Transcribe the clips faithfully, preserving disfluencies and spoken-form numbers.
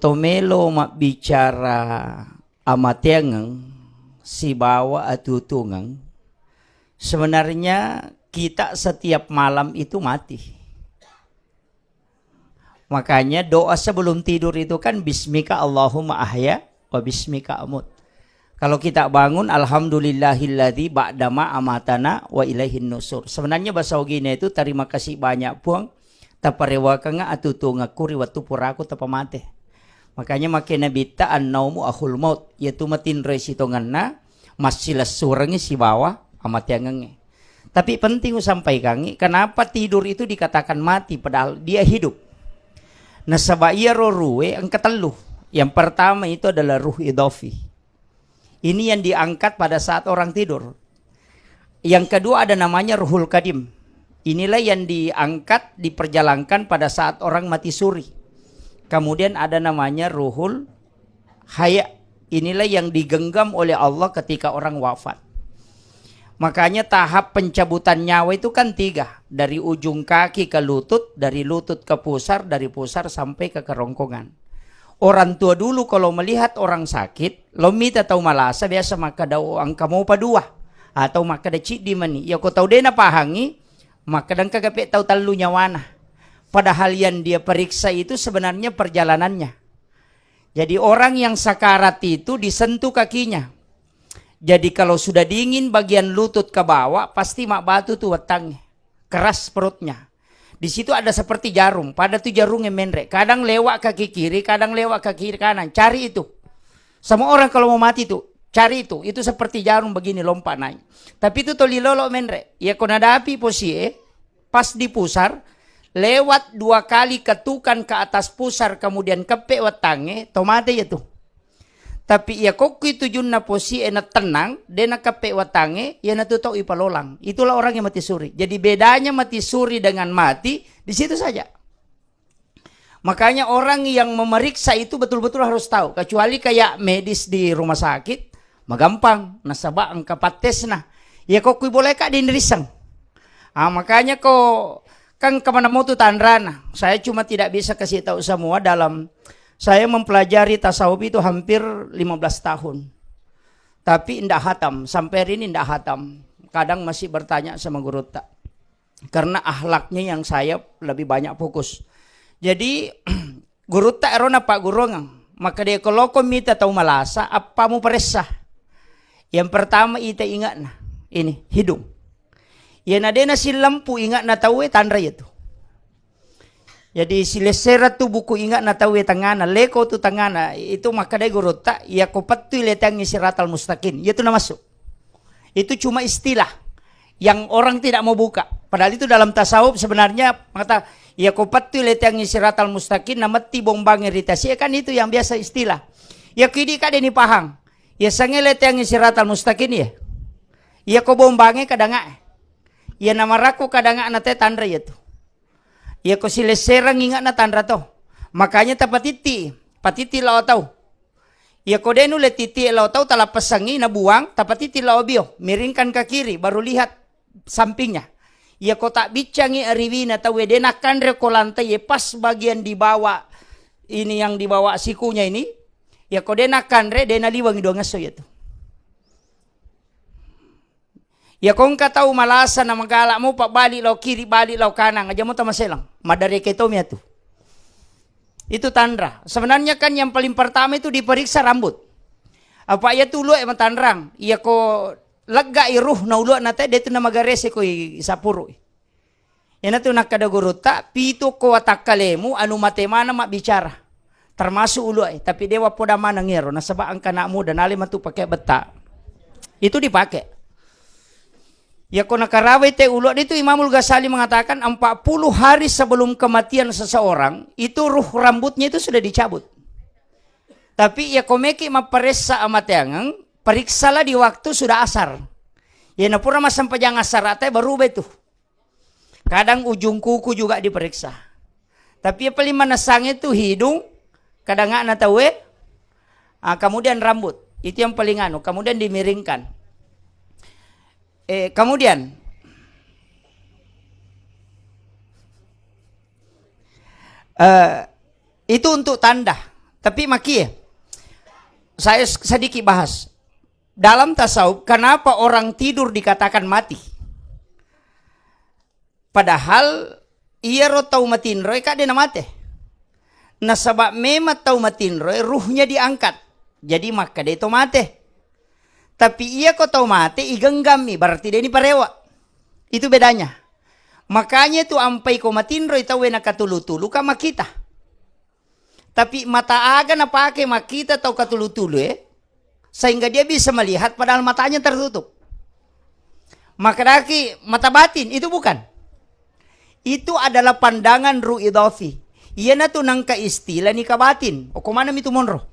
Tomelo mabbicara amateangeng sibawa atutungeng, sebenarnya kita setiap malam itu mati. Makanya doa sebelum tidur itu kan, "Bismika Allahumma ahya wa bismika amut." Kalau kita bangun, "Alhamdulillahilladzi ba'dama amatana wa ilaihin nusur." Sebenarnya bahasa Ogina itu, "Terima kasih banyak, Puang, taparewakengnga atutungekku ri wettu puraku tapamate." Makanya make Nabitta, "Annaumu akhul maut," yaitu matinroi sitongenna, massilessurengngi sibawa amateangengnge. Tapi penting usampaikangngi, kenapa tidur itu dikatakan mati padahal dia hidup? Nasaba iyaro ruhe engka tellu. Yang pertama itu adalah ruh idafi. Ini yang diangkat pada saat orang tidur. Yang kedua ada namanya ruhul kadim. Inilah yang diangkat, diperjalankan pada saat orang mati suri. Kemudian ada namanya ruhul haya. Inilah yang digenggam oleh Allah ketika orang wafat. Makanya tahap pencabutan nyawa itu kan tiga, dari ujung kaki ke lutut, dari lutut ke pusar, dari pusar sampai ke kerongkongan. Orang tua dulu kalau melihat orang sakit, lo mita tau malasa biasa makkeda, "Oh, engka mopa dua," atau makkeda, "Ciddi mani." Iya ko tau de napahangi, makkeda, "Engka gape tau tellu nyawana." Padahal yang dia periksa itu sebenarnya perjalanannya. Jadi orang yang sakarat itu disentuh kakinya. Jadi kalau sudah dingin bagian lutut ke bawah, pasti mabbatu tu wettangnge. Keras perutnya. Di situ ada seperti jarum, pada tu jarumnya menre. Kadang lewat kaki kiri, kadang lewat kaki kanan. Cari itu. Semua orang kalau mau mati tu, cari itu. Itu seperti jarum begini lompat naik. Tapi itu toli lolo menre. Ya ko nadapi posie, pas di pusar, lewat dua kali ketukan ke atas pusar, kemudian keppe wettangnge, to mate ya tu. Tapi iya kokki tujunna posie na tenang, de nakeppe wettangnge, iyanatu tau ipalolang. Itulah orang yang mati suri. Jadi bedanya mati suri dengan mati di situ saja. Makanya orang yang memeriksa itu betul-betul harus tahu. Kecuali kayak medis di rumah sakit, magampang, nasaba engka pattesna. Iya kokki boleh kak dinrisang. Ah, makanya ko kan kemana mau tu tanrana. Saya cuma tidak bisa kasih tahu semua dalam Saya mempelajari tasawuf itu hampir lima belas tahun. Tapi ndak hatam, sampai hari ini ndak hatam. Kadang masih bertanya sama gurutta. Karena akhlaknya yang saya lebih banyak fokus. Jadi, gurutta ero napaggurungeng. Maka dia, "Kalau kau minta tahu malasa, apa mu peressa?" Yang pertama ita ingatna, ini, hidung. Iya na dena silempu ingatna tauwe, tanra iya tu. Jadi silessereng tu buku ingatna tauwe tangana, leko tu tangana, itu makkedai gurutta, iya ko pettui leteangngi siratal mustaqim. Iya tu namassu. Itu cuma istilah yang orang tidak mau buka. Padahal itu dalam tasawuf sebenarnya mata, iya ko pettui leteangngi siratal mustaqim, nametti bombangnge ri tasie, kan itu yang biasa istilah. Iya ko idi kade ni pahang. Iya sange leteangngi siratal mustaqim iya. Iya ko bombangnge kadanga. Iya namarakku kadanga na te tanra iya tu. Iya ko silessereng ingatna tanra to. Makanya tapatitti, patitti lao tau. Iya ko de nulle titti lao tau, talappesangi nabuang, tapatitti lao bio, miringkan ke kiri, baru lihat sampingnya. Iya ko tabbiccangi ariwina tauwe de nakkanre ko lantai, pas bagian di bawah ini yang di bawah sikunya ini, iya ko de nakkanre, de naliwengi duangesso iya tu. Iya ko engka tau malasa na magala mo, pa bali lao kiri, bali lao kanang, aja mo tamaselang. Madareke to mi atu. Itu tanra. Sebenarnya kan yang paling pertama itu diperiksa rambut. Apa iya tu ulue matanrang. Iya ko leggai ruh na ulue na te, de tu na magarese ko i sapuru. Iyanatu nakkeda gurutta, pitu ko watakkalemu anu mate maneng mabbicara. Termasuk ulue, tapi de wappoda maneng iyaro, nasaba engka anak muda, nale matu pake betta. Itu dipake. Yako nakarawai te ulue itu, Imamul Ghazali mengatakan empat puluh hari sebelum kematian seseorang, itu ruh rambutnya itu sudah dicabut. Tapi yako meki mapparessa amateangeng, periksalah di waktu sudah asar. Iya napura massempajang asar ate, berubah itu. Kadang ujung kuku juga diperiksa. Tapi yang paling manessang itu hidung, kadang anak tahu eh, ah, kemudian rambut. Itu yang paling anu, kemudian dimiringkan. Eh, kemudian eh, itu untuk tanda. Tapi makie, saya s-, sedikit bahas. Dalam tasawuf, kenapa orang tidur dikatakan mati? Padahal iyaro tau matinroe ka de namate. Nasaba memang tau matinroe ruhnya diangkat. Jadi makkeda to mate. Tapi iya ko tau mate igenggammi, berarti de ni parewa. Itu bedanya. Makanya itu ampai ko matinroi tauwe nakatulu-tulu ka makita. Tapi mata aga napake makkita tau katulu-tulu, eh? Sehingga dia bisa melihat padahal matanya tertutup. Makkedaki mata batin, itu bukan. Itu adalah pandangan ruh idafi. Iyanatu nangka istilah nika batin. Okko manami tu monro.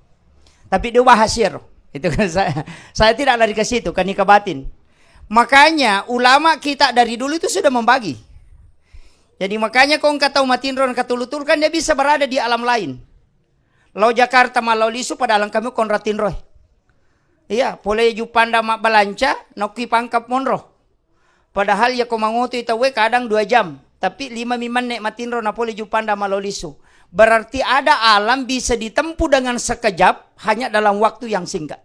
Tapi dia bahas iyaro. Itu kan saya, saya tidak lari ke situ, kan nika batin. Makanya ulama kita dari dulu itu sudah membagi. Jadi makanya ko engka tau matinro nakatulu-tulu kan dia bisa berada di alam lain. Lao Jakarta, malao lisu, padahal engka mi konra tinroe. Iya, pole Juppanda mabbalanca, naokki pangkap monro. Padahal iya ko mangotoi tauwe kadang dua jam, tapi lima mi menne matinro na pole Juppanda malao lisu. Berarti ada alam bisa ditempuh dengan sekejap hanya dalam waktu yang singkat.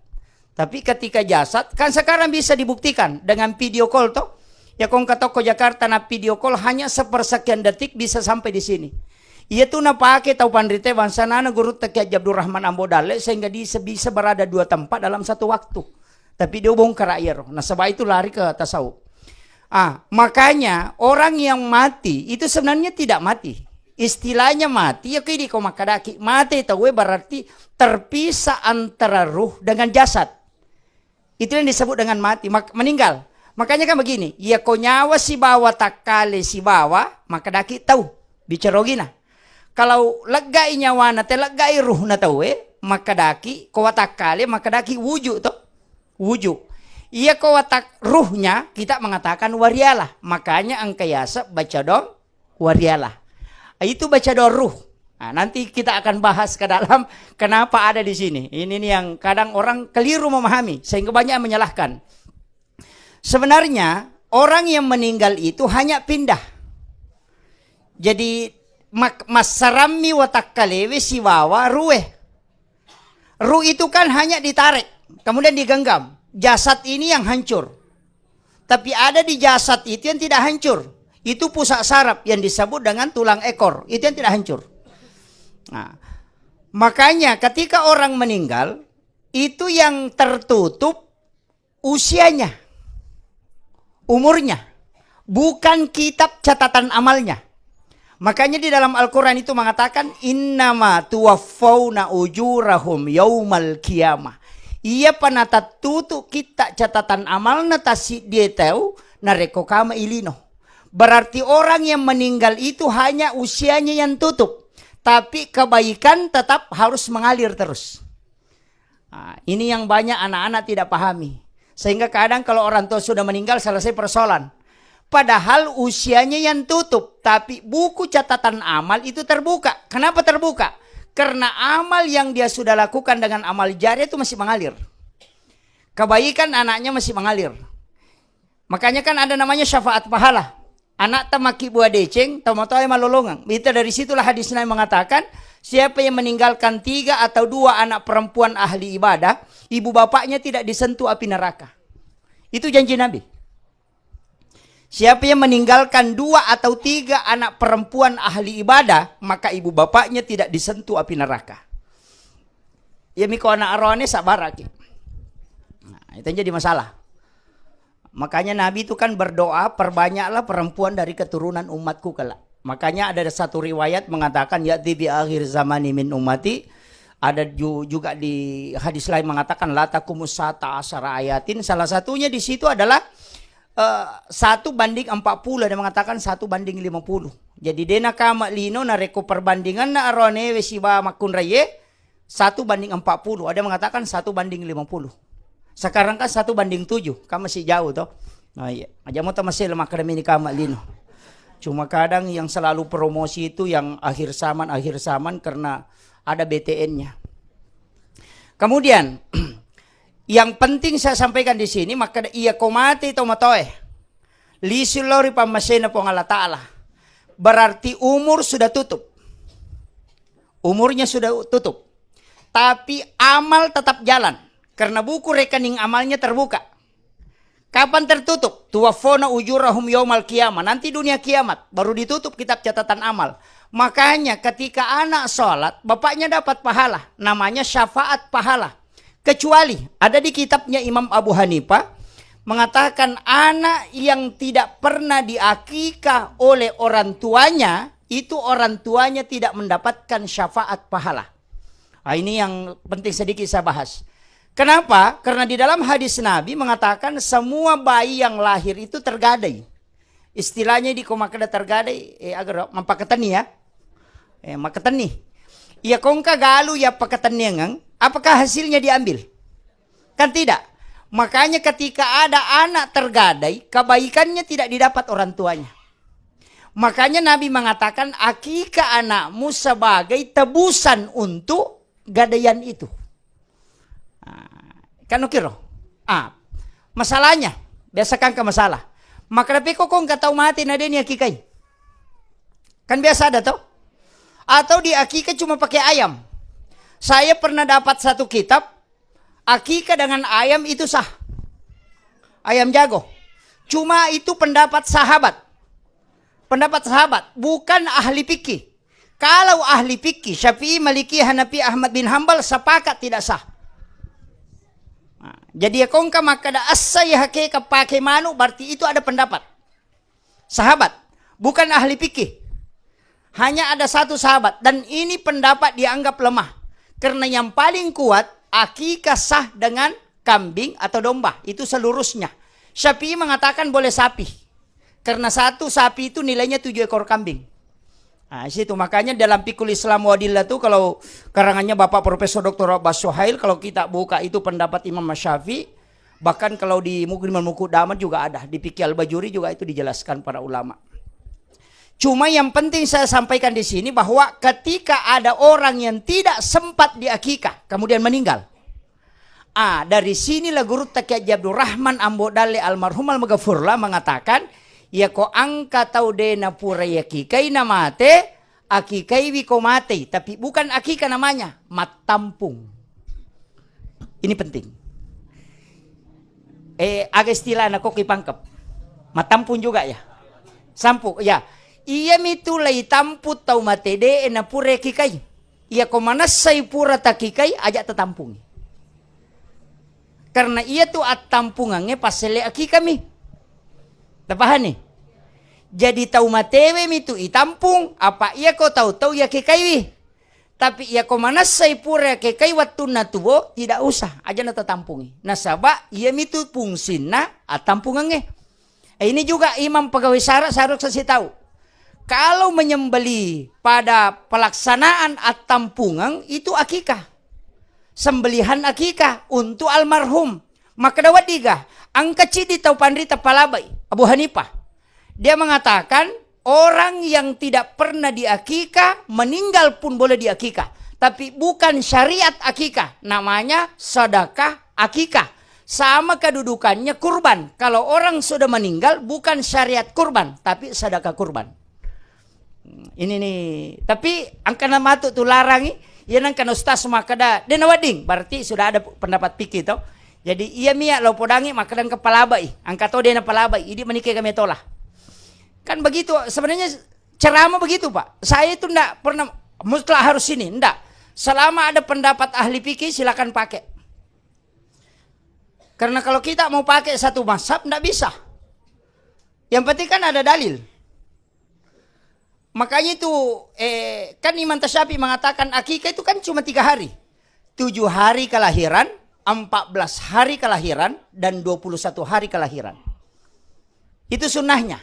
Tapi ketika jasad, kan sekarang bisa dibuktikan dengan video call toh. Ya ko engka tokko Jakarta na video call hanya sepersekian detik bisa sampai di sini. Iya tu napake tau panrite bangsa nana gurutta Kiai Haji Abdurrahman Ambo Dalle sehingga dia bisa berada dua tempat dalam satu waktu. Tapi dia bongkar iyaro. Nasaba itu lari ke tasawuf. Ah, makanya orang yang mati itu sebenarnya tidak mati. Istilahnya mati, ya kidi ko makkadaki. Mate tauwe berarti terpisah antara ruh dengan jasad. Itu yang disebut dengan mati, mak-, meninggal. Makanya kan begini, iya ko nyawa sibawa takkale sibawa, makkadaki tau, bicara ogina. Kalau leggai nyawana, te leggai ruhna tauwe, makkadaki ko watakkale, makkadaki wujud toh. Wujud. Iya ko watak ruhnya, kita mengatakan warialah. Makanya engka yaseng baca dong warialah. Itu baca doa ruh. Nah, nanti kita akan bahas ke dalam kenapa ada di sini. Ini nih yang kadang orang keliru memahami sehingga banyak yang menyalahkan. Sebenarnya orang yang meninggal itu hanya pindah. Jadi mak-, massarammi watakkalewe sibawa ruwe. Ruh itu kan hanya ditarik, kemudian digenggam. Jasad ini yang hancur. Tapi ada di jasad itu yang tidak hancur. Itu pusat saraf yang disebut dengan tulang ekor. Itu yang tidak hancur. Nah, makanya ketika orang meninggal, itu yang tertutup usianya, umurnya, bukan kitab catatan amalnya. Makanya di dalam Al-Quran itu mengatakan, "Innama tuwaffawna ujurahum yaumal qiyamah." Iya pa natattutu kitta catatan amalna tassiddie tau narekko kama ilino. Berarti orang yang meninggal itu hanya usianya yang tutup, tapi kebaikan tetap harus mengalir terus. Ah, ini yang banyak anak-anak tidak pahami. Sehingga kadang kalau orang tua sudah meninggal, selesai persoalan. Padahal usianya yang tutup, tapi buku catatan amal itu terbuka. Kenapa terbuka? Karena amal yang dia sudah lakukan dengan amal jariah itu masih mengalir. Kebaikan anaknya masih mengalir. Makanya kan ada namanya syafaat pahala. Anakta makkibua deceng, tomatoae malolongeng. Itu dari situlah hadis Nabi mengatakan, siapa yang meninggalkan tiga atau dua anak perempuan ahli ibadah, ibu bapaknya tidak disentuh api neraka. Itu janji Nabi. Siapa yang meninggalkan dua atau tiga anak perempuan ahli ibadah, maka ibu bapaknya tidak disentuh api neraka. Ya miko anak arone sabaraki. Nah, itu yang jadi masalah. Makanya Nabi itu kan berdoa, "Perbanyaklah perempuan dari keturunan umatku kelak." Makanya ada satu riwayat mengatakan, "Ya'ti bi akhir zamani min ummati." Ada ju-, juga di hadis lain mengatakan, "La taqumus sa'ata asyara ayatin." Salah satunya di situ adalah, eh, satu banding empat puluh, ada mengatakan satu banding lima puluh. Jadi, dena kama lino narekko perbandinganna aronewe siba makkunraie, satu banding empat puluh, ada mengatakan satu banding lima puluh. Sekarang kan satu banding tujuh, kan masih jauh toh. Nah, iya. Aja mau tamasel makkadami ni kama lino. Cuma kadang yang selalu promosi itu yang akhir zaman, akhir zaman karena ada B T N-nya. Kemudian, yang penting saya sampaikan di sini, maka iya ko mate to matoe. Lisu lao ri pammasena Puang Allah Ta'ala. Berarti umur sudah tutup. Umurnya sudah tutup. tapi amal tetap jalan. Karena buku rekening amalnya terbuka. Kapan tertutup? Tuwaffawna ujurahum yaumal qiyamah. Nanti dunia kiamat, baru ditutup kitab catatan amal. Makanya ketika anak sholat, bapaknya dapat pahala. Namanya syafaat pahala. Kecuali ada di kitabnya Imam Abu Hanifah mengatakan anak yang tidak pernah diakikah oleh orang tuanya, itu orang tuanya tidak mendapatkan syafaat pahala. Ah, ini yang penting sedikit saya bahas. Kenapa? Karena di dalam hadis Nabi mengatakan semua bayi yang lahir itu tergadai. Istilahnya di ko makkeda tergadai, eh, agaro, mappakatenni ya. Eh, makkatenni. Iya kongka galu ya pakatenniangan, apakah hasilnya diambil? Kan tidak. Makanya ketika ada anak tergadai, kebaikannya tidak didapat orang tuanya. Makanya Nabi mengatakan, "Akikah anakmu sebagai tebusan untuk gadaian itu." Ah, kan oke, roh? Ah, masalahnya, biasa kan ke masalah. Maka tapi kok, kok nggak tahu mati, nah, dia nih akikai. Kan biasa ada, toh? Atau di akikah cuma pakai ayam. Saya pernah dapat satu kitab, akikah dengan ayam itu sah. Ayam jago. Cuma itu pendapat sahabat. Pendapat sahabat, bukan ahli fikih. Kalau ahli fikih, Syafi'i, Maliki, Hanafi, Ahmad bin Hambal sepakat tidak sah. Nah, jadi ya kongka makkada assa ya hakeka pakai manu, berarti itu ada pendapat sahabat, bukan ahli fikih. Hanya ada satu sahabat, dan ini pendapat dianggap lemah. Karena yang paling kuat, akikah sah dengan kambing atau domba. Itu seluruhnya. Syafi'i mengatakan boleh sapi. Karena satu sapi itu nilainya tujuh ekor kambing. Nah, situ makanya dalam Fiqhul Islam wa Adillah tuh, kalau karangannya Bapak Profesor Doktor Abbas Suhail, kalau kita buka itu pendapat Imam Syafi'i, bahkan kalau di Muqdimah Muqaddamah juga ada, di Fikih Al-Bajuri juga itu dijelaskan para ulama. Cuma yang penting saya sampaikan di sini bahwa ketika ada orang yang tidak sempat diakikah, kemudian meninggal. Ah, dari sinilah gurutta Kiai Haji Abdurrahman Ambo Dalle almarhum almaghfurlah mengatakan, "Iya ko angka tau de napura yakikai namate, akikaiwi ko matei." Tapi bukan akikah namanya, mattampung. Ini penting. Eh, aga istilahna ko ki pangkep. Mattampung juga ya. Sampu, ya. Iya mitu lai tampu tau mate de napura yakikai. Iya ko manessai pura takikai, aja tatampungi. Karena iya tu attampungangnge passele akikami. Tapahani? Jadi tau matewe mitu itampung, apa iya ko tau-tau yakikaiwi. Tapi iya ko manessai pura yakikai wattunna tuo, tidak usah, aja natatampungi. Nasaba iya mitu fungsinna attampungangnge. Eh, ini juga imam pegawai syara seharusnya sih tahu. Kalau menyembelih pada pelaksanaan attampungan itu akikah. Sembelihan akikah untuk almarhum. Makkeda weddiga, engka cidi tau panrita palabai, Abu Hanifah. Dia mengatakan orang yang tidak pernah diakikah, meninggal pun boleh diakikah. Tapi bukan syariat akikah, namanya sedekah akikah. Sama kedudukannya kurban. Kalau orang sudah meninggal, bukan syariat kurban, tapi sedekah kurban. Ini nih, tapi angkana matu tu larangi, iya nangkana ustaz makkeda, de nawedding, berarti sudah ada pendapat fikih to. Jadi iya mia lo podangi makkeda engka palabai, angka to de napalabai, idi menike kami tola. Kan begitu sebenarnya, ceramah begitu, Pak. Saya itu ndak pernah mutlak harus ini, ndak. Selama ada pendapat ahli fikih, silakan pakai. Karena kalau kita mau pakai satu mazhab, ndak bisa. Yang penting kan ada dalil. Makanya itu, eh, kan Imam Tasyafi mengatakan akikah itu kan cuma tiga hari. Tujuh hari kelahiran, empat belas hari kelahiran, dan dua puluh satu hari kelahiran. Itu sunnahnya.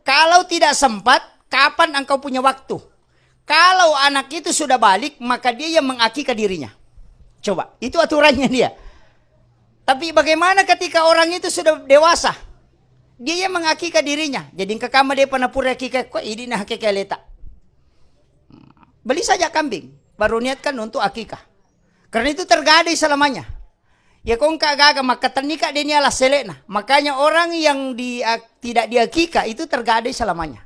Kalau tidak sempat, kapan engkau punya waktu? Kalau anak itu sudah balik, maka dia yang mengakikah dirinya. Coba, itu aturannya dia. Tapi bagaimana ketika orang itu sudah dewasa? Dia yang mengakikah dirinya. Jadi engka kamma dia pernah pura akikah, kok idi nah akikah leta. Beli saja kambing, baru niatkan untuk akikah. Karena itu tergadai selamanya. Ya kongka gaga makkatenni ka deni ala selekna. Makanya orang yang di, tidak diakikah itu tergadai selamanya.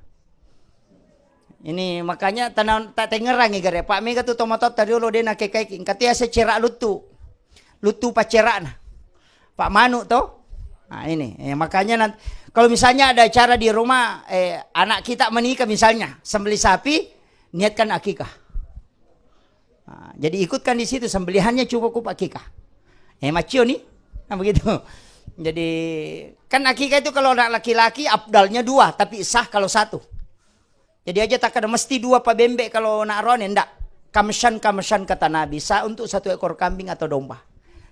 Ini makanya tanang tak tengerangi gare. Pak mega tu tomatoatta riolo de nakekai. Engka tu yaseng cera luttu. Luttu paccerana. Pak manu to. Nah, ini. Eh, makanya nanti, kalau misalnya ada acara di rumah, eh, anak kita menikah misalnya, sembelih sapi, niatkan akikah. Nah, jadi ikutkan di situ, sembelihannya cukup akikah. Eh, macio nih. Nah, begitu. Jadi, kan akikah itu kalau anak laki-laki afdalnya dua, tapi sah kalau satu. Jadi aja takkeda mesti dua pabembe kalau nak rone, ndak. Kamsyan, kamsyan kata Nabi, sa untuk satu ekor kambing atau domba.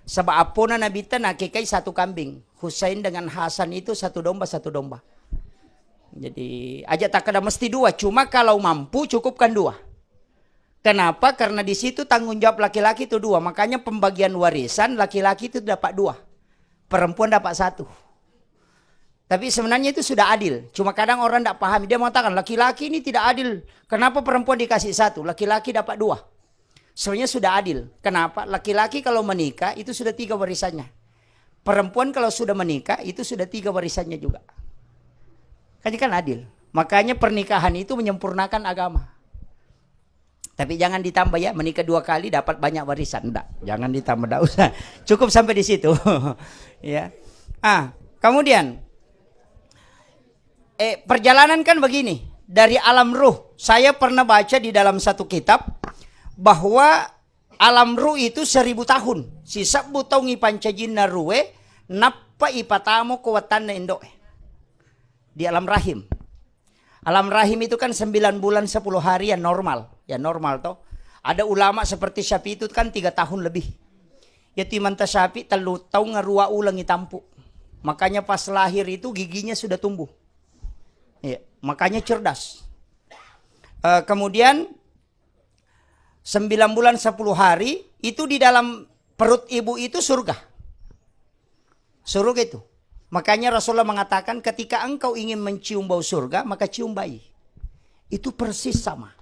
Sebab apona Nabi ta nakekai satu kambing. Husain dengan Hasan itu satu domba, satu domba. Jadi aja takkeda mesti dua, cuma kalau mampu cukupkan dua. Kenapa? Karena di situ tanggung jawab laki-laki itu dua. Makanya pembagian warisan laki-laki itu dapat dua, perempuan dapat satu. Tapi sebenarnya itu sudah adil. Cuma kadang orang tidak pahami. Dia mengatakan laki-laki ini tidak adil. Kenapa perempuan dikasih satu, laki-laki dapat dua? Sebenarnya sudah adil. Kenapa? Laki-laki kalau menikah itu sudah tiga warisannya. Perempuan kalau sudah menikah itu sudah tiga warisannya juga. Kan, kan adil. Makanya pernikahan itu menyempurnakan agama. Tapi jangan ditambah ya, menikah dua kali dapat banyak warisan. Ndak, jangan ditambah, ndak usah. Cukup sampai di situ. Ya. Ah, kemudian, eh, perjalanan kan begini. Dari alam ruh, saya pernah baca di dalam satu kitab bahwa alam ruh itu seribu tahun. Sisebbu taung ipancajinna ruhe, nappa ipatamo ko wattanna indo'e. Di alam rahim. Alam rahim itu kan sembilan bulan sepuluh hari, ya normal. Ya normal toh. Ada ulama seperti Syafi'i itu kan tiga tahun lebih. Ya timanta Syafi'i tellu taung rua uleng itampu. Makanya pas lahir itu giginya sudah tumbuh. Ya, makanya cerdas. Eh, kemudian sembilan bulan sepuluh hari itu di dalam perut ibu itu surga. Surga itu. Makanya Rasulullah mengatakan, "Ketika engkau ingin mencium bau surga, maka cium bayi." Itu persis sama.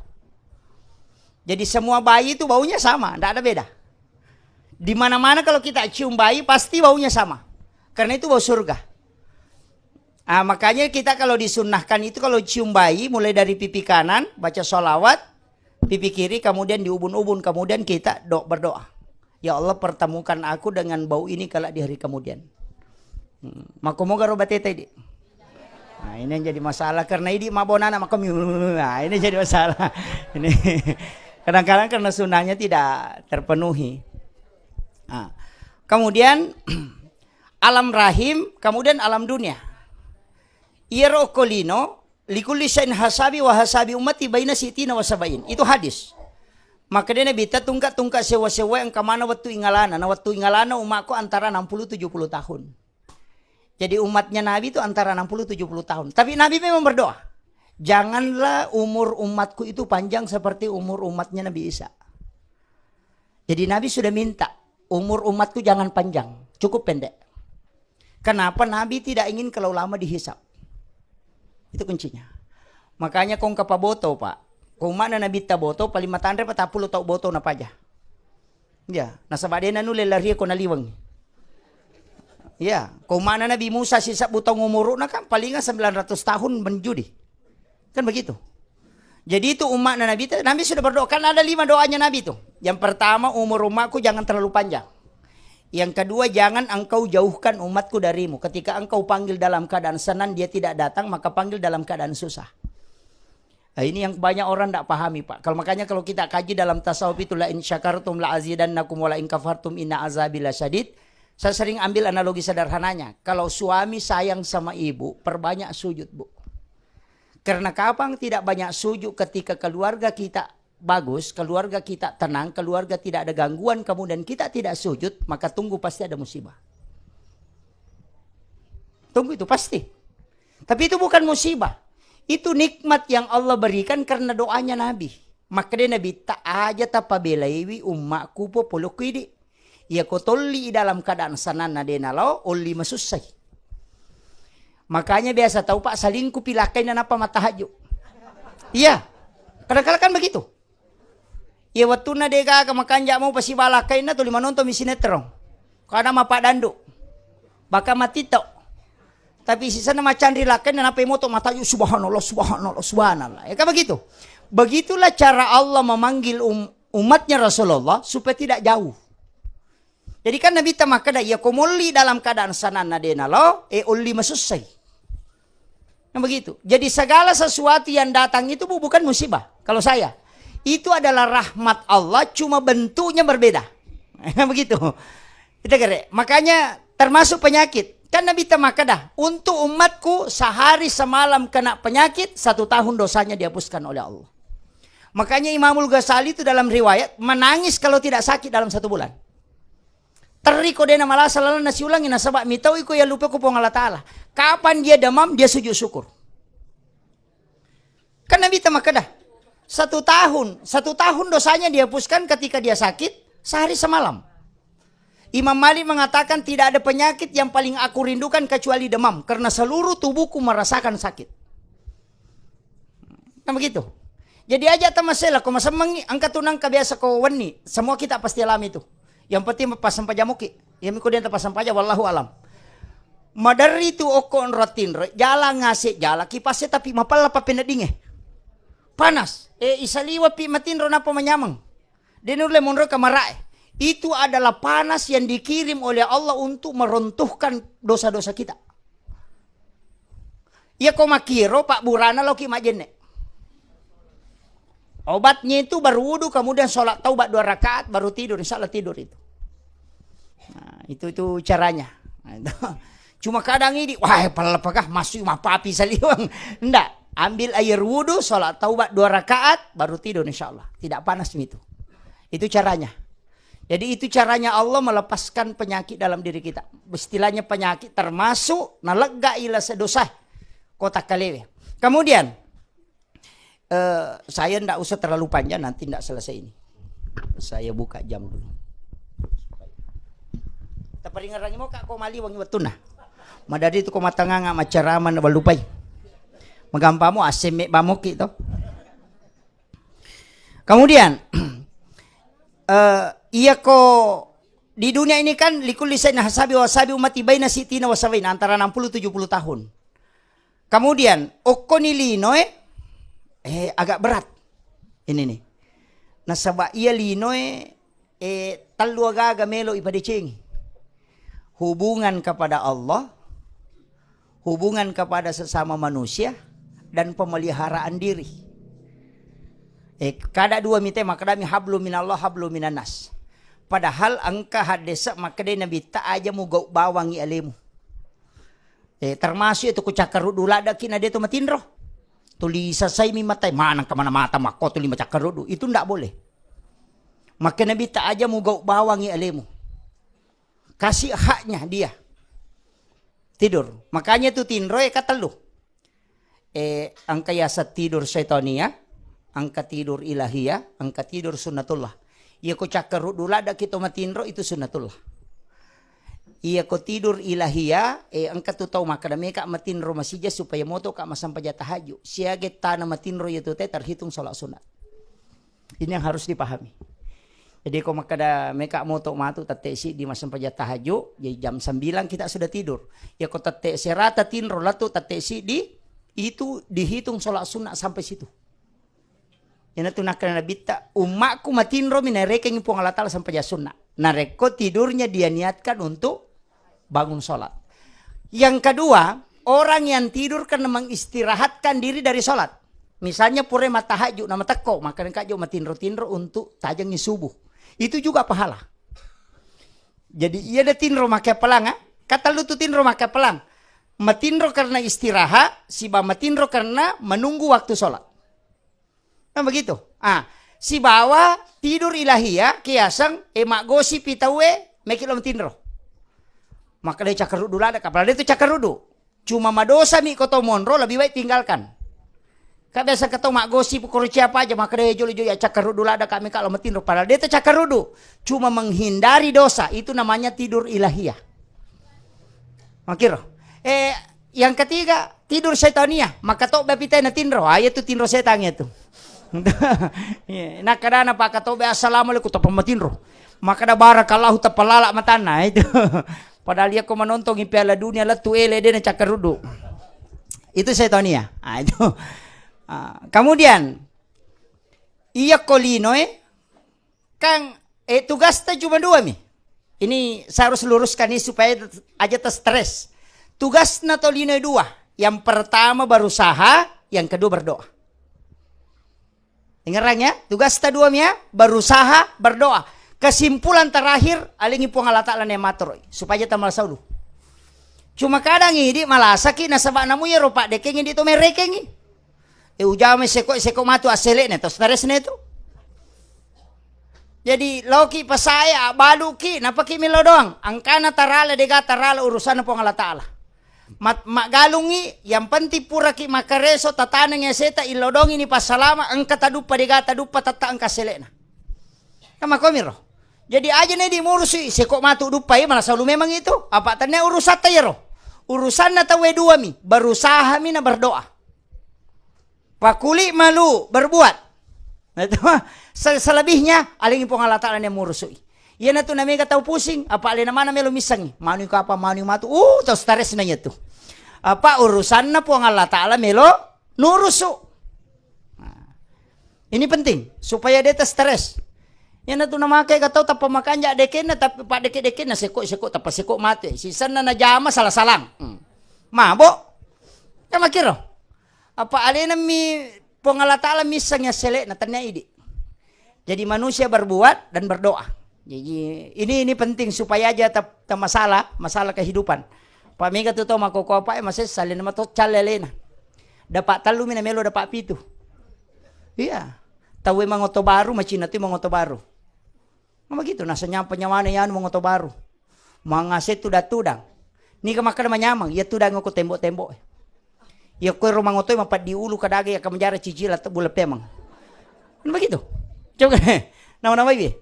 Jadi semua bayi itu baunya sama, ndak ada beda. Di mana-mana kalau kita cium bayi, pasti baunya sama. Karena itu bau surga. Ah, makanya kita kalau disunnahkan itu, kalau cium bayi, mulai dari pipi kanan, baca sholawat, pipi kiri, kemudian diubun-ubun, kemudian kita do-, berdoa, "Ya Allah, pertemukan aku dengan bau ini kelak di hari kemudian." Hmm. Mako moga ro bateta idi. Nah, ini yang jadi masalah karena idi mabona anak mako miu. Nah, ini jadi masalah. Ini kadang-kadang karena sunnahnya tidak terpenuhi. Nah, kemudian alam rahim, kemudian alam dunia. Iyaro okko lino, "Likulli syai'in hasabi wa hasabi ummati baina sitina wa sabain." Itu hadis. Makkedai Nabitta, "Tungka-tungka sewwa-sewwa engka mana wettu ingalana." Na wettu ingalana umakku antara enam puluh tujuh puluh tahun. Jadi umatnya Nabi itu antara enam puluh tujuh puluh tahun. Tapi Nabi memang berdoa, "Janganlah umur umatku itu panjang seperti umur umatnya Nabi Isa." Jadi Nabi sudah minta, "Umur umatku jangan panjang, cukup pendek." Kenapa? Nabi tidak ingin kalau lama dihisap. Itu kuncinya. Makanya kong kapaboto, Pak. Kong mana Nabi taboto, paling matanre patappulo tau boto napaja. Ya, nasaba de nanulle larie ko naliweng. Ya, kong mana Nabi Musa sisebbu taung umuruna kan palingan sembilan ratus tahun menjudi. Kan begitu. Jadi itu umatnya Nabi, Nabi sudah berdoa. Kan ada lima doanya Nabi tuh. Yang pertama, umur umatku jangan terlalu panjang. Yang kedua, jangan engkau jauhkan umatku darimu. Ketika engkau panggil dalam keadaan senang, dia tidak datang, maka panggil dalam keadaan susah. Nah, ini yang banyak orang tidak pahami, Pak. Kalau makanya kalau kita kaji dalam tasawuf itu, "La in syakartum la azidannakum wa la in kafartum inna azabi lasyadid." Saya sering ambil analogi sederhananya. Kalau suami sayang sama ibu, perbanyak sujud, Bu. Karena kapan tidak banyak sujud, ketika keluarga kita bagus, keluarga kita tenang, keluarga tidak ada gangguan, kemudian kita tidak sujud, maka tunggu pasti ada musibah. Tunggu itu pasti. Tapi itu bukan musibah. Itu nikmat yang Allah berikan karena doanya Nabi. Makkedai Nabi, "Tak aja tapabelaiwi ummakku po polokku idi." Iya ko tolli dalam keadaan sananna de nalao, olli masussai. Makanya biasa tau, Pak, salingkupi lakkainna nappa mattahajju. Iya. Kadang-kadang kan begitu. Iya, wettunna de gaga makanja mau pasiba lakkainna tuli manonton mi sinetron. Kada mapaddandu. Bahkan matito. Tapi sisenna macanri lakkainna nappa moto mataju, "Subhanallah, subhanallah, subhanallah." Ya kan begitu. Begitulah cara Allah memanggil um-, umatnya Rasulullah supaya tidak jauh. Jadi kan Nabitta makkeda, "Iya ko molli dalam keadaan sananna de nalo, e olli masussai." Nah, begitu. Jadi segala sesuatu yang datang itu bu-, bukan musibah. Kalau saya, itu adalah rahmat Allah, cuma bentuknya berbeda. Begitu. Kita kira. Makanya termasuk penyakit. Kan Nabitta makkeda, "Untuk umatku sehari semalam kena penyakit, satu tahun dosanya dihapuskan oleh Allah." Makanya Imamul Ghazali itu dalam riwayat menangis kalau tidak sakit dalam satu bulan. Terri ko dena malasa lalenna siulangi nasaba mitau iko yallupe ko Puang Allah Ta'ala. Kapan dia demam, dia sujud syukur. Kan Nabitta makkeda, satu tahun, satu tahun dosanya dihapuskan ketika dia sakit, sehari semalam. Imam Malik mengatakan, "Tidak ada penyakit yang paling aku rindukan kecuali demam, karena seluruh tubuhku merasakan sakit." Nah, begitu. Jadi aja tamasela ko masemmengi, engka tu nangka biasa ko wenni, semua kita pasti alami itu. Yang penting passampajang moki. Yang miko dia passampajang, wallahu alam. Maderri tu okko onro tinro, jala ngase jala kipase tapi mapella papeneddinge. Panas. E, isaliwa pi matinro napa manyameng. De nulle monro kamarae. Itu adalah panas yang dikirim oleh Allah untuk meruntuhkan dosa-dosa kita. Iya ko makkiro, pabburana laoki majjenne. Obatnya itu baru wudu, kemudian sholat taubat dua rakaat, baru tidur. Insya Allah tidur itu. Nah, itu, itu caranya. Nah, itu. Cuma kadang ini, "Wah, pala apakah masuk mapapi saliwang?" Ndak. Ambil air wudu, sholat taubat dua rakaat, baru tidur insya Allah. Tidak panas itu. Itu caranya. Jadi itu caranya Allah melepaskan penyakit dalam diri kita. Istilahnya penyakit termasuk nalegga ila sedosa kota kalewe. Kemudian, eh, saya ndak usah terlalu panjang, nanti ndak selesai ini. Saya buka jam dulu. Taparingerangi mo kak ko maliwangi wettuna. Madadi tu ko matanganga macarama na balupai. Magampamo asemme bamoki to. Kemudian, eh, iya ko di dunia ini kan likulli saina hasabi wasabi ummati baina sitina wasabaina, antara enam puluh tujuh puluh tahun. Kemudian, okkoni linoe, eh, agak berat. Ini nih. Nasaba iya linoe, eh, tellu agaga melo ipadecengi. Hubungan kepada Allah, hubungan kepada sesama manusia, dan pemeliharaan diri. Eh, kada dua mite makadami hablu minallah, hablu minannas. Padahal engka haddese makkedai Nabitta aja mugau bawangi alemu. Eh, termasuk itu ku cakkaruddu laddaki na de to matinro. Tuli sasaimi matai manang kemana mata makko tuli macakkaruddu. Itu ndak boleh. Maka Nabitta aja mugau bawangi alemu. Kasih haknya dia. Tidur. Makanya itu tinro e katellu. Eh, engka yaseng tidur syaitania, engka tidur ilahia, engka tidur sunnatullah. Iya ko cakkaruddu laddaki to matinro itu sunnatullah. Iya ko tidur ilahia, eh, engka tu tau makkeda meka matinro masija supaya moto ka masampaja tahajud. Siaga tana matinro iya tu te terhitung sholat sunat. Ini yang harus dipahami. Jadi ko makkeda meka moto matu tette siddi massempajang tahajud, jadi jam sembilan kita sudah tidur. Ya ko tette serata tinro latu tette siddi, itu dihitung sholat sunnah sampai situ. Ina tu nakkeda Nabitta, "Ummakku matinromi narekengi Puang Allah Ta'ala sempajang sunnah. Narekko tidurnya dia niatkan untuk bangun sholat." Yang kedua, orang yang tidur karena mengistirahatkan diri dari sholat. Misalnya pura matahajud, nama tekko, maka engka jo matinro-tinro untuk tajengi subuh. Itu juga pahala. Jadi iya de tinro make pelang, ah. Katellu tu tinro make pelang. Matinro karena istirahat, siba matinro karena menunggu waktu sholat. Nah, begitu. Ah, sibawa tidur ilahiyah, kiaseng, eh, maggosipi tauwe, meki lo matinro. Maka de cakkaruddu ladde, kapala de tu cakkaruddu. Cuma madosa mi ko tau monro, lebih baik tinggalkan. Ka biasa ke tau maggosip, koro siapa aja, maka de jolo-jolo ya cakkaruddu ladde, kami kalau matinro. Padahal de tu cakkaruddu. Cuma menghindari dosa, itu namanya tidur ilahiyah. Makiro. Eh, yang ketiga, tidur setania. Maka to bapitai na tinro. Ah, iya tu tinro setan ya tu. Iya, nakkadana pakatobe, "Assalamualaikum," tappa matinro. Makkada, "Barakallahu," tappa lala matanna, itu. Padahal iya ko manontongi Piala Dunia lettu ele de na cakkaruddu. Itu setania. Ah, itu. Ah, kemudian, Iya ko linoe, kan, eh, tugasta cuma dua mi. Ini saya harus luruskan ini supaya aja ter stres. Tugasna to linoe dua. Yang pertama berusaha, yang kedua berdoa. Dengarang ya, tugasta dua mi ya, berusaha, berdoa. Kesimpulan terakhir, alingi Puang Allah Ta'ala ne matoroi, supaya tamal saulu. Cuma kadang idi malasaki nasaba namu ya ropa dekengi di to merekengi. E ujame seko, seko matu asele'na to stresna itu. Jadi, laoki pasae, abbaluki, napaki melo doang. Angkana tarala, dega tarala urusanna Puang Allah Ta'ala. Mat-, maggalungi, yang penting puraki makareso, tataneng eseta, illo doang ini passalama, engka taduppa, dega taduppa, tetta engka sele'na. Kan makomiro. Jadi, aja ne dimurusi, seko matu duppai, malah selalu memang itu. Apa tenne urusatta yero. Urusanna tauwe dua mi, berusaha mi na berdoa. Pakuli malu berbuat. Nah, itu mah se-, selebihnya alingi Puang Allah Ta'ala yang murusui. Iyanatu namega tau pusing, apa alena mana melo missengi. Manu kapa, manu matu. Uh, tau stresna iyatu. Apa urusanna Puang Allah Ta'ala melo nurusu. Nah, ini penting supaya dia stres. Iyanatu namake ga tau tappa makanja dekenna, tapi pak deke-dekenna seko-seko tappa seko mate. Sisenna najama salah-salang. Hmm. Mabo. Kan makiro. Apa alena mi Puang Allah Ta'ala misseng yassele'na, tennia idi. Jadi manusia berbuat dan berdoa. Jadi ini, ini penting supaya aja ta-, ta masalah, masalah kehidupan. Pak mega tu tau makkoko apa, eh, masessa alena mato calle alena. Dapat tellu mi na melo dapat pitu. Iya. Tauwe mangoto baru, macina tu mangoto baru. Nah, begitu, nasa nyampa nyawana yanu mangoto baru. Mangase tudang-tudang. Niga makkeda manyameng, iya tudang ko tembok-tembok. Iya ko ero mangoto mapaddi ulu kadaga iya kamajara cicila te-, bula pemeng. Kan begitu. Coba, nama-nama iye.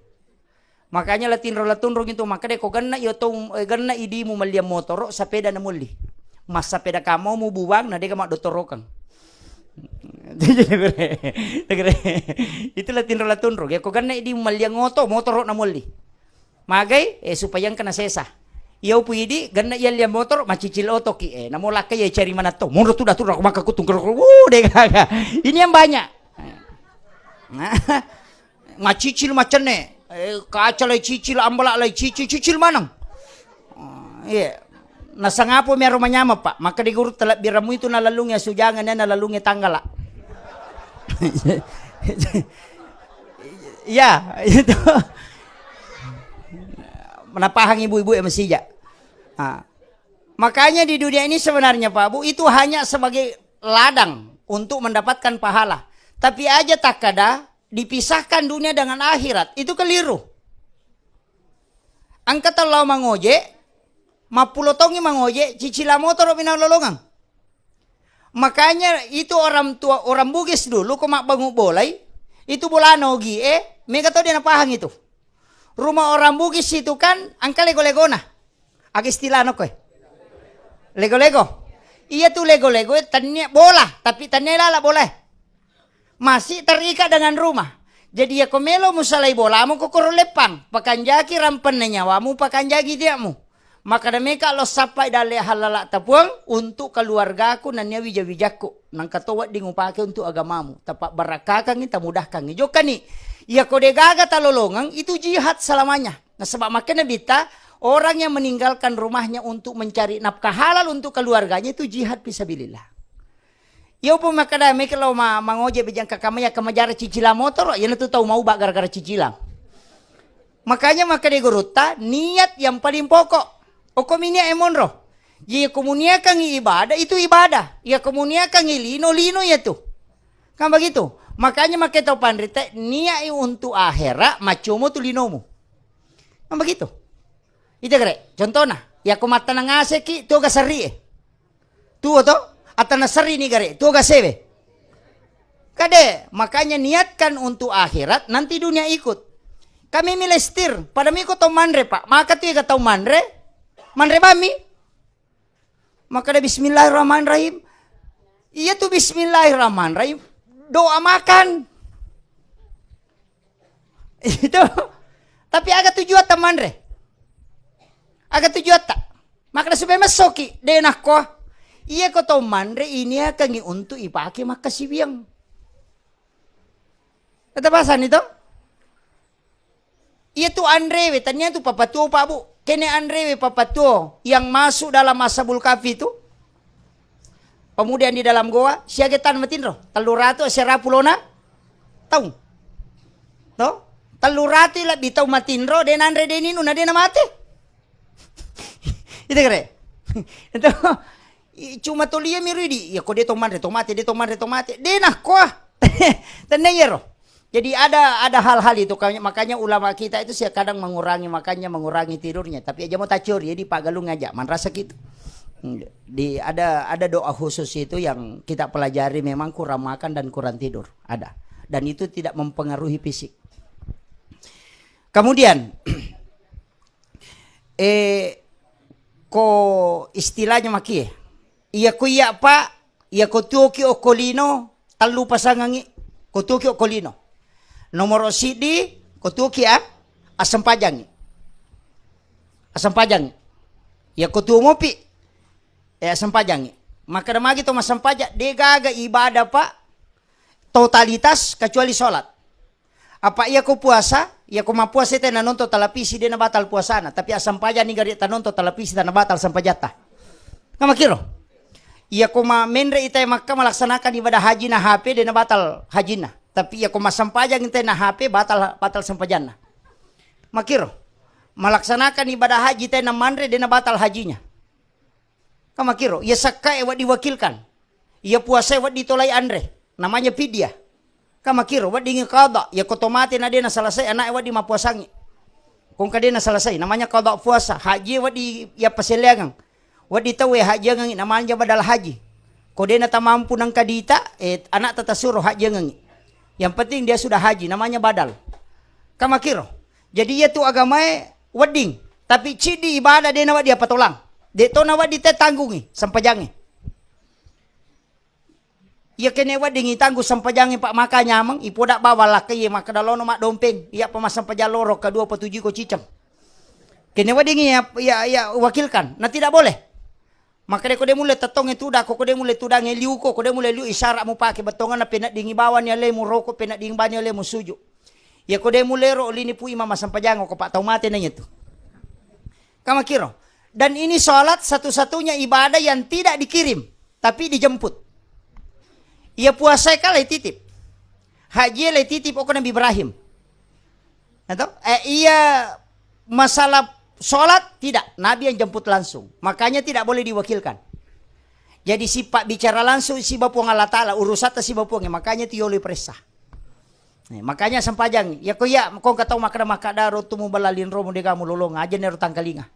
Makanya la tinro la tunrung itu makkeda ko genna iya to, eh, genna idimu melliang motoro, sepeda na mulli. Massapeda kamau mu buang na dega maddotorokeng. Itulah tinro la tunrung. Ya ko genna idi malliang oto, motoro na molli. Magai, eh, supaya engka na sesa. Iya upu idi, genna iya liang motoro, macicil oto ki. Eh, namo lakka iya cari mana to. Mondo tuda tuda maka kutung kero. Wuh, deh gaga. Ini yang banyak. Nah, macicil macenne. Eh, kaca lai cicil, ambala lai cicil, cicil maneng. Oh, iya. Nasangapo mi aro manyameng, Pak. Maka di guru telebbirammu itu nalalungi asujangeng, nalalungi tanggala. Iya, itu. Napahang ibu-ibu ya masija. Ah. Makanya di dunia ini sebenarnya, Pak Bu, itu hanya sebagai ladang untuk mendapatkan pahala. Tapi aja takkada dipisahkan dunia dengan akhirat, itu keliru. Engka tau lao mangoje, mappulo taungngi mangoje, cicila motoro mi naulolongeng. Makanya itu orang tua, orang Bugis dulu ko mabbangung bolai, itu bolana ogi e, mega tau dia napahang itu. Rumah orang Bugis itu kan engka lego-legona. Aga istilahna koe? Lego-lego. Iya tu lego-lego e, tennia bola, tapi tennia lala bola e. Masih terikat dengan rumah. Jadi, iya ko melo musalai bolamu, ko koro leppang, pakanjaki rampenna nyawamu, pakanjaki tiakmu. Maka demeka lo sappai dalle hallala tapuang untuk keluargaku nennia wija-wijakku. Nangka to wedding upake untuk agamamu. Tapa barakkakangi, tamudahkangi. Jokkani, iya ko degaga talolongeng, itu jihad selamanya. Nasaba makkeda Nabitta, orang yang meninggalkan rumahnya untuk mencari nafkah halal untuk keluarganya itu jihad fisabilillah. Iya upo makkeda meke lao ma-, mangoje bejang kakamaya kamajara cicila motoro, iyanatu tau mauba gara-gara cicila. Makanya makkeda gurutta, niat yang paling pokok. Okko mi niat e monro. Jadi ko muniakangi ibadah, itu ibadah. Iya ko muniakangi lino, lino iyatu. Kan begitu. Makanya makkeda tau panrita, niat i untuk akhirat, maccomo tu linomu. Kan begitu. Ita gare, contohna, iya ko mattanang aseki, tuo ga serri e. Tuo to, atana serri ni gare, tuo ga sewe. Kade, makanya niatkan untuk akhirat, nanti dunia ikut. Kami milestir, pada miko tau manre, Pak. Maka tu ega tau manre, manre bami. Makkeda bismillahirrahmanirrahim. Iya tu bismillahirrahmanirrahim. Doa makan. Itu. Tapi aga tujuatta manre? Aga tujuatta? Makkeda supaya messoki, de nakko. Iya ko tau manre iniakangi untuk ipake makkasiwiang. Tata pasani to? Iya tu anrewe, tania tu papatuo, Pak, Bu. Kene anrewe papatuo yang masuk dalam ashabul kahfi itu, pemuda yang di dalam goa, siaga tan matinro, tellu ratu sera pulona taung. To? Tellu ratu lebbi tau matinro, de nanre, de ninu, na de namate. Itu kere. Itu, i-, cuma tolia mi ridi. Ya, ko de to manre, to mate, de to manre, to mate. De nakkoa. Tenneng yero. Jadi ada, ada hal-hal itu, makanya, makanya ulama kita itu sih kadang mengurangi makannya, mengurangi tidurnya. Tapi aja mau tacuri, jadi Pak Galung aja, manrasa gitu. Di, ada, ada doa khusus itu yang kita pelajari, memang kurang makan dan kurang tidur. Ada. Dan itu tidak mempengaruhi fisik. Kemudian, eh, ko istilahnya makie. Iya ko iya, Pak, iya ko tuoki okko lino, tellu pasangangi, ko tuoki okko lino. Nomoro siddi, ko tuoki a-, assempajangi. Assempajangi. Iya ko tuo mopi, eh, assempajangi. Makkeda magi to massempajang, de gaga ibadah, Pak, totalitas kecuali sholat. Apa iya ko puasa, iya ko mappuasa tena nonton televisi, dena batal puasana, tapi assampajani gari ta nonton televisi, tana batal sampajatta. Kamakiro. Iya ko ma-, menre ita Makkah melaksanakan ibadah haji na H P, dena batal hajina. Tapi iya ko massempajang tena H P, batal, batal sempajanna. Makiro. Melaksanakan ibadah haji tena manre, dena batal hajinya. Kamakiro, iya sakkae wedding diwakilkan. Iya puasae wedding tolai anre. Namanya fidyah. Kamakiro, wedding qada. Iya ko to mate na de naselesai, ana'e wedding mappuasangi. Kongka de naselesai, namanya qada puasa. Haji wedding iya paselleangang. Wedding tauwe hajiangangi, namanya badal haji. Ko de natamampu nangka dita, eh, ana'ta tasuro hajiangangi. Yang penting dia sudah haji, namanya badal. Kamakiro. Jadi iya tu agamae wedding, tapi ciddi ibadah de nawedding apatolang. De to nawedding te tanggungi sempajangnge. Iya kene wedding itanggung sempajangnge, Pak, maka nyameng, ipoda bawang lakkai, iya makkeda lono maddompeng, iya pa massempajang loro, kedua petuju ko ciceng. Kene wedding iya, iya, iya wakilkan, na tidak boleh. Makkeda ko de mulle tettongnge tuda, ko, ko de mulle tudangnge liuko, ko de mulle liu isyarat mupake bettonganna, peneddingi bawani alemu roko, peneddingi bani alemu suju. Iya ko de mulle ro lini pu imam massempajang ko, Pak, tau mate na iya tu. Kamakiro. Dan ini sholat satu-satunya ibadah yang tidak dikirim, tapi dijemput. Iya puasae kala ititip. Haji le titip oko Nabi Ibrahim. Atau, eh, iya masalah sholat, tidak. Nabi yang jemput langsung. Makanya tidak boleh diwakilkan. Jadi sifat bicara langsung siba Puang Allah Ta'ala, urusatta siba Puang, makanya itu yolo iperessa. Eh, makanya sempajang, ya ko iya, ko engka tau makkeda, makkeda ro tu muballa linro mu dega mulolong, aja nero tangkalinga.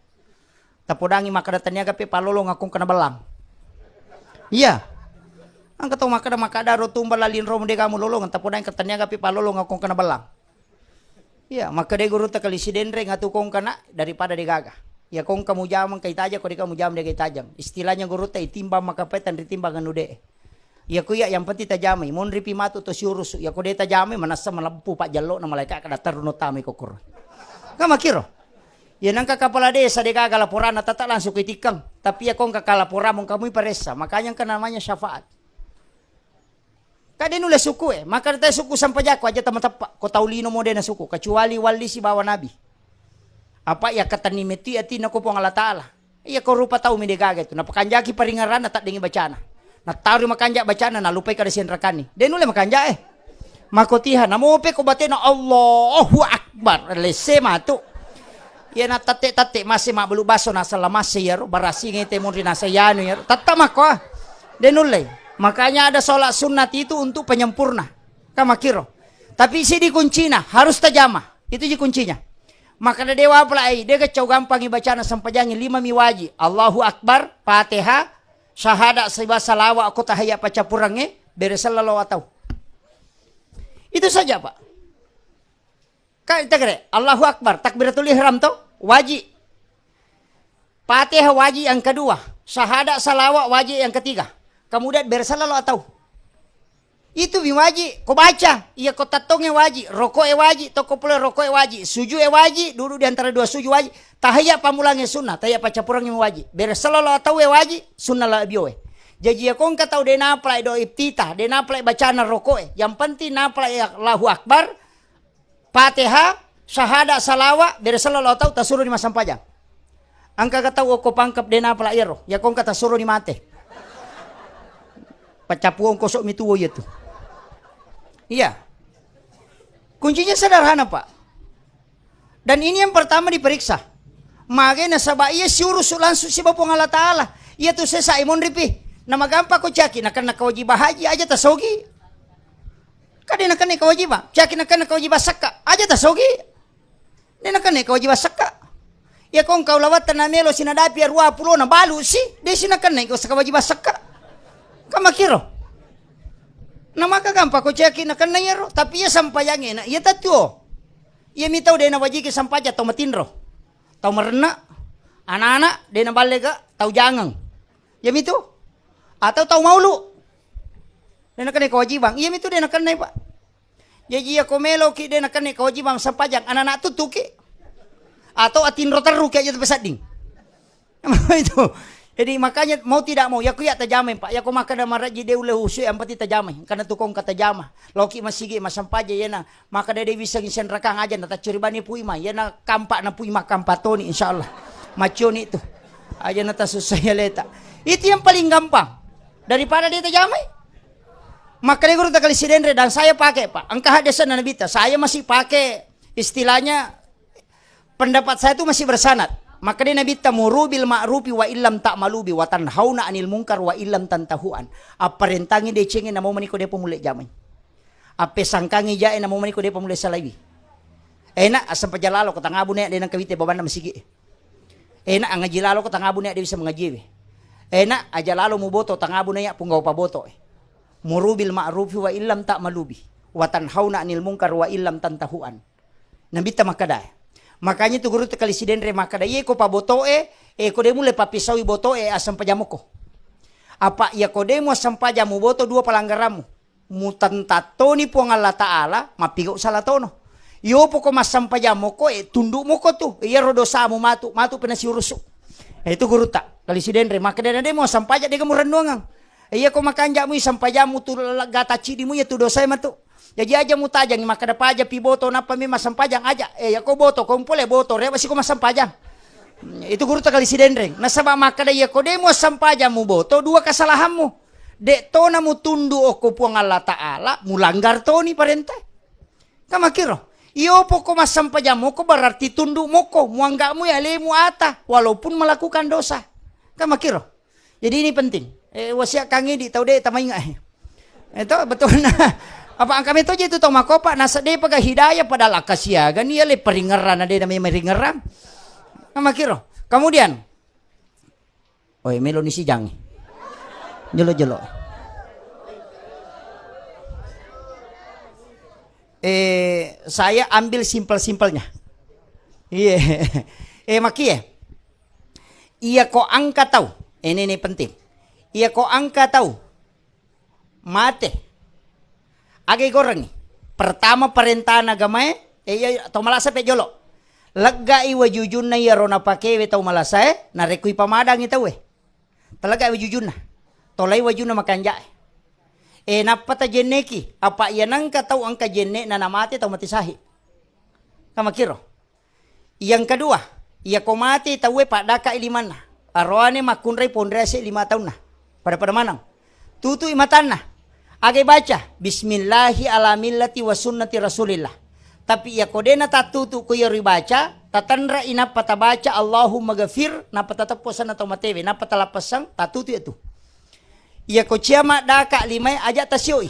Tapodangi makkeda taniaga pe palolong akong kena belang. Iya. Engka tau makkeda, makkeda ro tu muballa linro mu dega mulolong, tapodangi ke taniaga pe palolong akong kena belang. Iya, makkeda gurutta kali sidenreng atu kong kana daripada degaga. Iya kong kamu jamang kai tajang, ko de kamu jamang de kai tajang. Istilahnya gurutta itimbang makapetan ritimbang anu de. Iya ko iya yang penting tajamai, monri pi matu to siurusu. Iya ko de tajamai manassa malempu pak jallo na malaika kada terruno tamai kokor. Kamakiro. Iya nangka kepala desa degaga laporanna tata langsung ke tikang. Tapi iya kong kaka laporan mong kamu paressa. Makanya engka namanya syafaat. Ka de nulle suku e, maka de suku sampajakku aja tama teppa, ko tau lino mo de na suku, kecuali walli sibawa nabi. Apa iya katenni metti atinna ko Puang Allah Ta'ala. Iya ko rupa tau mi de gaga tu, napakanjaki paringeranna taddengi bacana. Nattari makanja bacana, nalupai kada sienrakani. De nulle makanja e. Makotiha, namope ko batena Allahu Akbar, lesse matu. Iya na tatte-tatte mase mabbelu baso nasala mase iyaro, barassinge te monri nasa iyanu iyaro. Tatta makko ah. De nulle. Makanya ada sholat sunat itu untuk penyempurna. Kamakiro. Tapi sidi kuncina, harus tajama. Itu ji kuncinya. Maka de dewa pula ai, de gacau gampangi bacana sempajangi lima mi waji. Allahu Akbar, Fatihah, syahadat siba salawa ko tahiyat paccapurangnge, bere sallallahu atau. Itu saja, Pak. Kan tegere, Allahu Akbar, takbiratul ihram to, waji. Fatihah waji yang kedua, syahadat salawat waji yang ketiga. Kemudian bersalawat atau itu mi waji, ko baca, iya ko tattonge waji, rokoe waji, toko pole rokoe waji, sujue waji, duduk di antara dua sujud waji, tahiyat pamulange sunnah, tahiyat paccapurange waji, bersalawat atau waji, sunnah la bioe. Jaji, iyako engka tau de' napalai doa iftitah, de' napalai bacana roko'e, yang penting napalai Allahu Akbar, Fatihah, syahadat, salawat, bere sallallahu tau, tasuroni massempajang. Engka ga tau okko Pangkep de' napalai iyaro, iyako engka tasuroni mate. Paccapuong kosok mi tuo iyatu. Iya. Kuncinya sederhana, Pak. Dan ini yang pertama diperiksa. Mage nasaba iya siurusu langsung siba Puang Allah Ta'ala. Iyatu sesa imonripi. Namagampang ko caki nakenna kewajiban haji aja tasogi. Ka de' nakenna kewajiban. Caki nakenna kewajiban sakka aja tasogi. De' nakenna kewajiban sakka. Iyako engka ulawatta namelo sinadapi arua pulo na balu si, de' si nakenna kewajiban sakka. Ka makkiro. Namagampang ko caki nakenna iyaro, tapi iya sampajangnge na iya tatuo. Iyami tau de' nawajiki sampajang, tau matinro, tau marenna, anak-anak de' naballe ga, tau jangeng. Iyami tu. Atau tau maulu. De' nakenna kewajiban. Iyami tu de' nakenna, Pak. Jaji, iyako meloki de' nakenna kewajiban sampajang, anak-anak tuttuki. Atau atinro terruki aja tapi sedding. Itu. Jadi, makanya mau tidak mau, iyako iya tajamai, Pak. Iyako makkeda marajji de' ulle usu, yang penting tajamai. Karena tukong ka tajama. Laoki masigi massempajang, iyana makkeda de' wisseng senrakang aja na taccuri bani pui ma. Iyana kampak na pui ma kampak toni, insyaallah. Macioni tu. Aja na tasussai aleta. Itu yang paling gampang. Daripada de' tajamai. Makkeda guru takali sidenre dan saya pakai, Pak. Engka hadis na Nabitta, saya masih pakai istilahnya Pendapat saya itu masih bersanad. Makkeda Nabitta, "Muru bil ma'rufi wa illam ta'malu bi, wa tanhauna 'anil munkar wa illam tantahu an." Apparentangi decengnge namo maniko depa mulle jamai. Appesangkangi jae namo maniko depa mulle salaiwi. Enak asempajang lalo ko tangabu ne de nangka wite babanna masigi. Enak angaji lalo ko tangabu ne de bisa mangajiwe. Enak aja lalo muboto tangabu ne ya punggawa paboto. Muru bil ma'rufi wa illam ta'malu bi, wa tanhauna 'anil munkar wa illam tantahu an. Nabitta makkeda. Makanya tu guru tekali sidenre makkeda, "Iye ko pabotoe, e ko de mulle papisaui botoe, asempajamoko." Apa iya ko de muassempajang muboto dua pelanggaranmu. Mutentat toni Puang Allah Ta'ala, mappigau sala tono. Yopo ko massempajang moko, e tunduk moko tu. Iyaro dosamu matu, matu pena siurusu. E, itu gurutta kali sidenre makkeda, na de muassempajang dega murennuangang. Iya ko makanjak mui sempajammu tu lega taccidimu iya tu dosae matu. Jaji aja mutajangi makkeda paja pi boto nappa memang sempajang aja. Eh, iya ko boto ko mpole boto re wasi ko massempajang. Hmm, itu guru takali sidenreng. Nasaba makkeda iya ko de muassempajang mu boto dua kesalahanmu. De tona mutundu okko Puang Allah Ta'ala, mulanggar toni parentae. Kan makkiro. Iyo poko massempajang moko berarti tunduk moko, muanggak mui alemu ata walaupun melakukan dosa. Kan makkiro. Jadi ini penting. Eh, wasiat kang idi tau de tamainga. Eh, to betul na. Apa angka meto je tu tau makopa nasa de paga hidayah padahal akkasiaga ni ale paringerran ade namanya maringerran. Kan makkiro. Kemudian, oi, melo ni sijangi. Jelo-jelo. Eh, saya ambil simpel-simpelnya. Iya. Eh, makie. Iya ko angka tau. Ini nih penting. Iya ko angka tau mate. Aga igorengngi? Pertama parentana agamae, eh, iya, to malasa pe jolo. Leggai wajujunna iyaro napakewe tau malasae, narekko ipamadangi tauwe. Taleggai wajujunna. Tolai wajunna makanjae. Eh, nappa tajenneki, apa iya nangka tau engka jenne'na namate tau mate sahid. Kan makkiro. Yang kedua, iya ko mate tauwe paddaka'i limanna. Aroane makkunrai ponrease lima taunna. Pada-pada maneng. Tutui matanna. Aga ibaca, "Bismillahi ala millati wa sunnati Rasulillah." Tapi iya ko de natattutu ko iyaro ibaca, tatenre'i nappa tabaca, "Allahumma ghafir," nappa tateppo senna tau matewe, nappa talappessang, tattutu itu. Iya ko cia maddaka limae aja tasioi.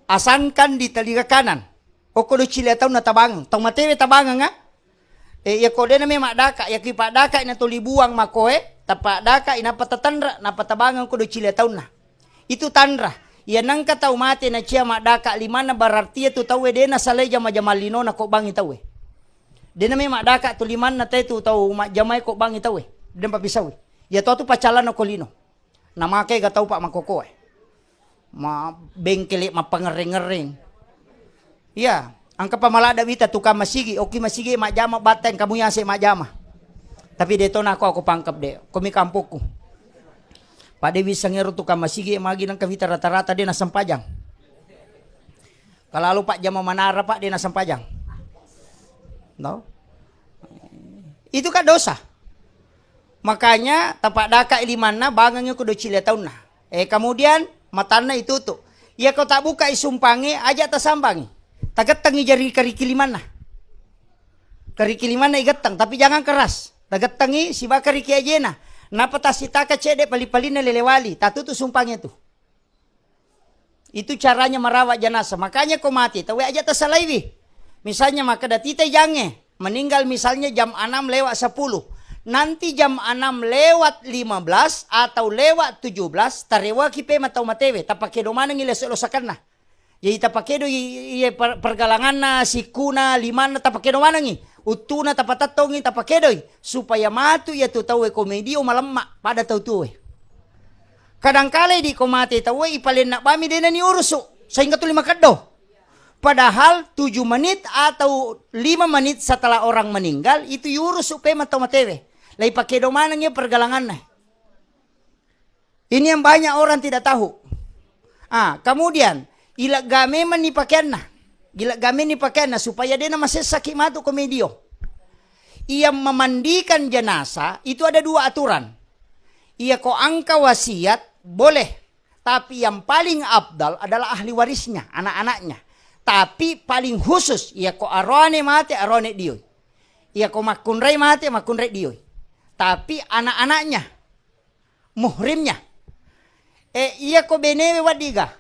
Asangkan di telinga kanan. Okko do cilia taunna tabangeng. Tau matewe tabangeng, ah? Eh, iya ko dena memang daka, iya ki padaka ina toli buang makoe, tapadaka ina patatanra, na patabangeng ko do cilia taunna. Itu tanra. Iya nangka tau mate na cia maddaka limanna berarti iya tu tauwe dena salai jama-jama linona ko bangi tauwe. Dena memang daka tu limanna te tu tau majjamai ko bangi tauwe. Dena papisaui. Iya to tu pacalana ko lino. Namakai ga tau, Pak, makkokoe. Ma bengkele mappangerreng-ngerreng. Iya, angka pamalada wita tukang masigi, oki masigi majjama batteng kamu yase majjama. Tapi de to nako aku pangkep de, komi kampokku. Pada wiseng ero tukang masigi magi nengka wita rata-rata de nasempajang. Kalalu pajjama manara, Pak, de nasempajang. No? Itu kan dosa. Makanya tapaddaka limanna, bangengngi ko docilia taunna. Eh, kemudian matanna itutu. Iya ko tabbuka isumpangnge, aja tasambangi. Tagettengngi jari kariki limanna. Kariki limanna igetteng, tapi jangan keras. Tagettengngi siba kariki ajena. Napa tasitaka cedde pali-palinna lelewali, tatutu sumpangnge tu. Itu caranya merawat jenazah. Makanya ko mati tauwe aja tasalaiwi. Misalnya makkeda tita jange, meninggal misalnya jam enam lewat sepuluh. Nanti jam enam lewat lima belas atau lewat tujuh belas, tarewaki pema tau matewe, tapakedo manengi leso-losakenna. Jadi tapakedo i-, iye per-, pergalanganna, sikkuna, limanna tapakedo manengi. Uttuna tapatettongi, tapakedoi supaya matu iya tu tauwe komedio malemma pada tau tuwe. Kadangkala idi ko mate tauwe ipalenna bami dena ni urusu, sehingga tuli makeddo. Padahal tujuh menit atau lima menit setelah orang meninggal itu yurusu pema tau matewe. Lai pakedo maneng iya pergalanganna. Ini yang banyak orang tidak tahu. Ah, kemudian ilegga memang ni pakaianna. Ilegga memang ni pakaianna supaya dena masessaki matu komedio. Yang memandikan jenazah itu ada dua aturan. Iya ko angka wasiat boleh, tapi yang paling afdal adalah ahli warisnya, anak-anaknya. Tapi paling khusus iya ko aroane mate, aroane dioi. Iya ko makkunrai mate, makkunrai dioi. Tapi anak-anaknya, muhrimnya. Eh, iya ko benewe waddiga.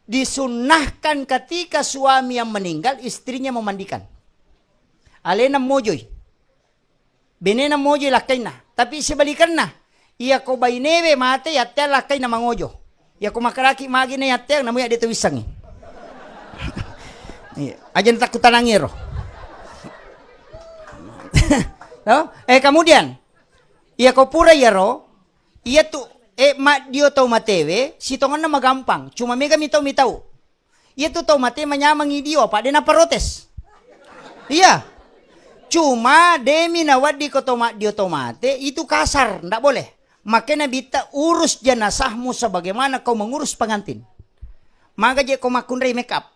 Disunnahkan ketika suami yang meninggal, istrinya memandikan. Alena mojoi. Benena mojoi lakkainna. Tapi sebalikanna, iya ko bainewe mate, yatteang lakkainna mangojo. Iya ko makaraki magi na yatteang, namu ya de tawissangi. Iya, aja natakkutanangi ero. No? Eh, kemudian, iya ko pura iyaro, iya tu, eh, maddio tau matewe, sitongenna magampang. Cuma mega mitau mitau. Iya tu tau mate manyameng idio, apa de naprotes. Iya. Cuma demi nawaddi ko tau maddio tau mate, itu kasar, ndak boleh. Makanya bitta urus jenazahmu sebagaimana kau mengurus pengantin. Maga je ko makkunrai makeup.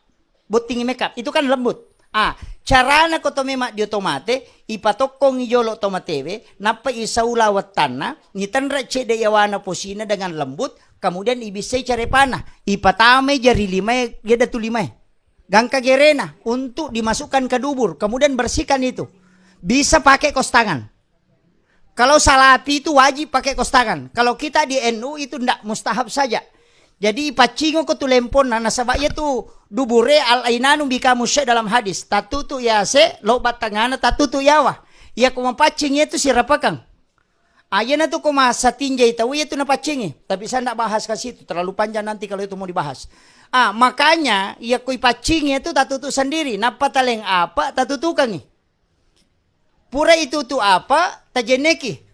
Bottingi makeup, itu kan lembut. Ah, carana ko to memang dio to mate, ipatokkongi jolo to matewe, nappa isaula wettanna, nitenre cedde yawana posina dengan lembut, kemudian ibissai carepana, ipatamai jari limae, gedda tu limae. Gangka gerena untuk dimasukkan ke dubur, kemudian bersihkan itu. Bisa pakai kos tangan. Kalau salapi itu wajib pakai kos tangan. Kalau kita di N U itu ndak, mustahab saja. Jadi ipaccingo ko tu lemponna, nasaba iya tu dubure al ainanu bika musya dalam hadis. Tatutu yase, loba tangana, tatutu yawa. Iya ko mapaccing iya tu sirapakang. Ayana tu ko masa tinjai tau iya tu napaccingi. Tapi saya ndak bahas ke situ, terlalu panjang nanti kalau itu mau dibahas. Ah, makanya iya ko ipaccingi itu tatutu sendiri. Nappa taleng apa tatutukangi. Pura itutu apa, tajenneki.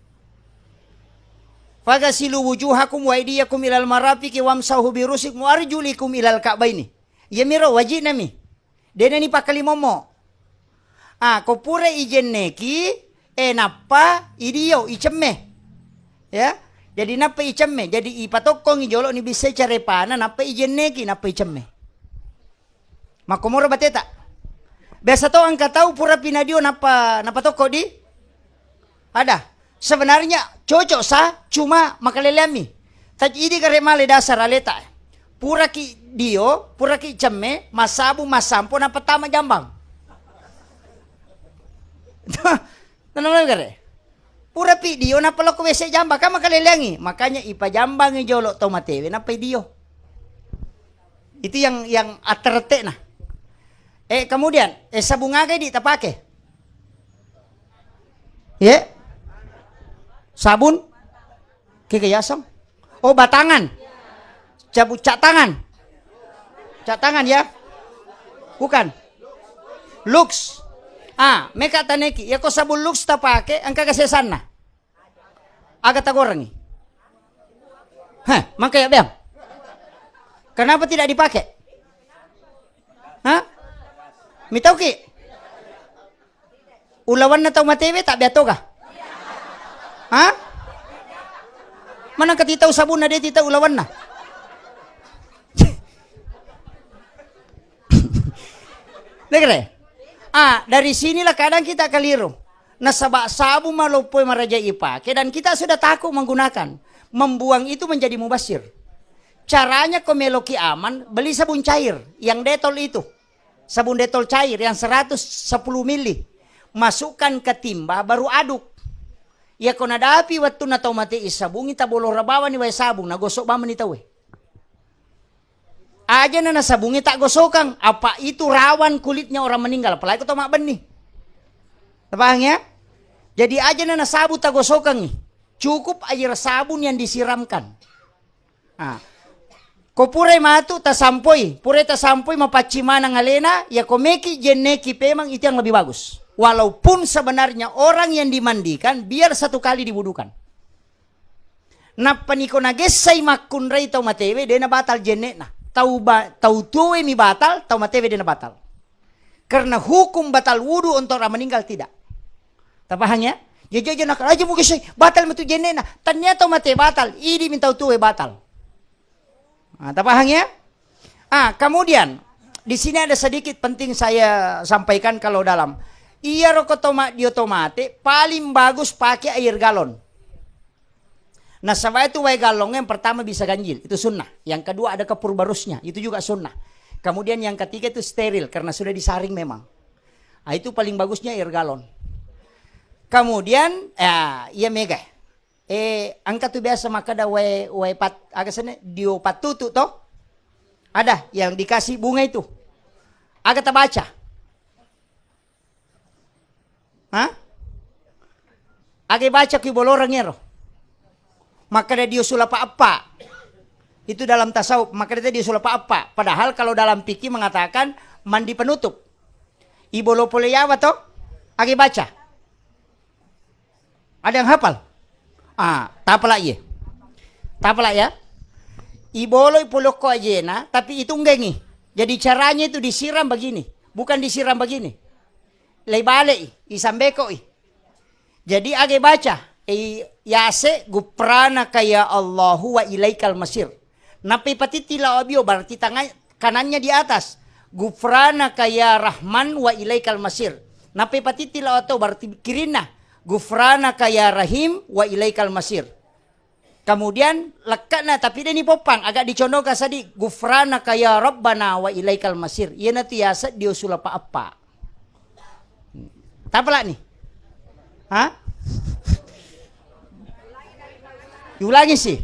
Fagasilu wujuhakum wa aidiyakum ilal marafiqi wamsahu birusikum wa arjulikum ilal ka'baini. Iyamiro wajinami. Denani pakkalimommo. Ah, ko pura ijenneki, eh, nappa idio, icemme. Ya. Jadi nappa icemme. Jadi ipatokkongi jolo ni bissai carepana, nappa ijenneki, nappa icemme. Makkomoro bateta. Biasa to engka tau pura pinadio nappa, nappa tokko di? Ada. Sebenarnya cocok sa, cuma makaleleammi. Taji idi gare male dasar aleta. Pura ki dio, pura ki cemme, masabu, masampo, nappa tama jambang. Tenang gare. Pura pi dio nappa lokko W C jambang, kan makaleleangi. Makanya ipajambangi jolo to matewe nappa dio. Itu yang, yang ateretekna. Eh, kemudian, eh, sabung aga di tapake? Ye? Sabun? Kika yaseng? Oh, batangan. Cabu cat tangan. Cat tangan ya? Bukan. Lux. Ah, meka taneki. Ya ko sabun Lux tapake, engka kesesanna. Aga tagorengi. Heh, mangka ya beang. Kenapa tidak dipakai? Hah? Mitauki? Ulawanna tau matewe tak beatoga? Hah? Maneng ka titau sabunna, de titau ulawanna. Dengar ya? Ah, dari sinilah kadang kita keliru. Nasaba sabung maloppo maraja ipake dan kita sudah takut menggunakan. Membuang itu menjadi mubasir. Caranya ko meloki aman, beli sabun cair yang Dettol itu. Sabun Dettol cair yang seratus sepuluh mili. Masukkan ke timba, baru aduk. Iya ko nadapi wettunna tau mate isabungi, tabolora bawani wae sabung, nagosok bawani tauwe. Aja na nasabungi tak gosokang, apa itu rawan kulitnya orang meninggal, apalagi ko tau mabbenni. Tapahang ya? Jadi aja na nasabu tagosokangi. Cukup air sabun yang disiramkan. Ah. Ko purai matu tasampoi, purai tasampoi mapaccing maneng alena, ya ko meki jenneki pemang itu yang lebih bagus. Walaupun sebenarnya orang yang dimandikan biar satu kali diwudukan. Nappa niko nagessai makkunrai tau matewe, dena batal jenne'na. Tau ba-, tau tuwe mi batal, tau matewe dena batal. Karena hukum batal wudu untuk orang meninggal tidak. Tapahang ya? Jadi aja nak aja mungkin sih batal metu jenne'na. Tania tau mate batal, idi mintau tuwe batal. Nah, tapahang ya? Ah, kemudian di sini ada sedikit penting saya sampaikan kalau dalam. Iya roko toma dio tomate paling bagus pakai air galon. Nasaba itu wae gallong yang pertama bisa ganjil, itu sunnah. Yang kedua ada kapur barusnya, itu juga sunnah. Kemudian yang ketiga itu steril karena sudah disaring memang. Ah, itu paling bagusnya air galon. Kemudian, ya, iya mega. Eh, engka tu biasa makkeda wae, wae pat-, aga senna, dio pattutu to? Ada yang dikasih bunga itu. Aga tabaca? Hah? Aga baca kui boloreng ero? Makkeda dio sulapa eppa. Itu dalam tasawuf, makkeda dio sulapa eppa. Padahal kalau dalam fikih mengatakan mandi penutup. Ibolo pole yawa to? Aga baca? Ada yang hafal? Ah, tapala iye. Tapala ya. Iboloi polokko ajena, tapi itunggengi. Jadi caranya itu disiram begini, bukan disiram begini. Lei balei, isambekoi. Jadi age baca, eh, yase gufranaka ya Allahu wa ilaikal masir. Nappi patitti lao abio berarti tangan kanannya di atas. Gufranaka ya Rahman wa ilaikal masir. Nappi patitti lao atau berarti kirinna. Gufranaka ya Rahim wa ilaikal masir. Kemudian lekkana tapi deni poppang agak dicondoka sadi gufranaka ya Rabbana wa ilaikal masir. Iyana tu yase dio sulapa eppa. Tapalak nih. Hah? Diulangi sih.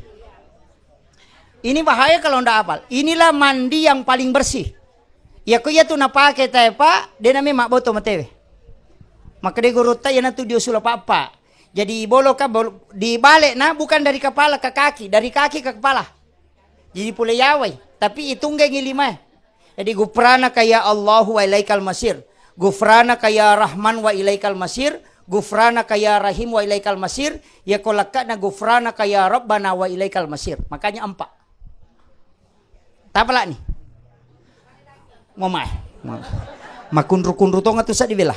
Ini bahaya kalau ndak hafal. Inilah mandi yang paling bersih. Ya ko iya tu napake tae, Pak, de name mabboto matewe. Maka de gurutta iyana tu dio sulapa eppa. Jadi bolo ka bol-, di bale na bukan dari kepala ke kaki, dari kaki ke kepala. Jadi pole yawai, tapi itunggengi lima. Jadi gufranaka ya Allahu wa ilaikal masir. Gufranaka ya Rahman wa ilaikal masir. Gufranaka ya Rahim wa ilaikal masir. Ya ko lekkana gufranaka ya Rabbana wa ilaikal masir. Makanya empat. Tapalak nih. Mamae. Ma-, makunru-kunru tonga tu sadi bela.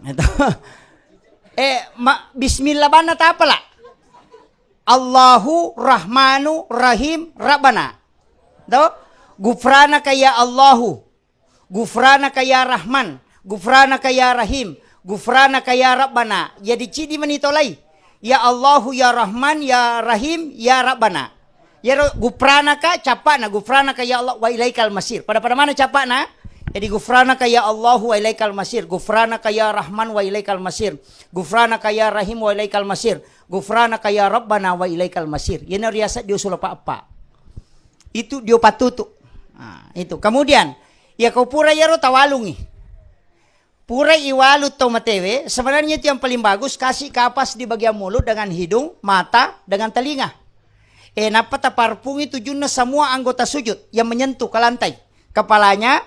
Itu. Eh, ma-, bismillah banna tapalak. Allahu Rahmanu Rahim Rabbana. To? Gufranaka ya Allahu. Gufranaka ya Rahman. Gufranaka ya Rahim. Gufranaka ya Rabbana. Jadi cidi mani tolai. Ya Allahu ya Rahman ya Rahim ya Rabbana. Yaro gufranaka capana gufranaka ya Allah wa ilaikal masir. Pada-pada mana capana? Jadi gufranaka ya Allahu wa ilaikal masir. Gufranaka ya Rahman wa ilaikal masir. Gufranaka ya Rahim wa ilaikal masir. Gufranaka ya Rabbana wa ilaikal masir. Iyana riaseng dio sulapa eppa. Itu dio pattutu. Nah, itu. Kemudian, ya ko pura yaro tawalungi. Pura iwalu tau matewe, sebenarnya itu yang paling bagus, kasih kapas di bagian mulut dengan hidung, mata, dengan telinga. Eh, nappa taparpungi tujunna semua anggota sujud yang menyentuh ke lantai. Kepalanya,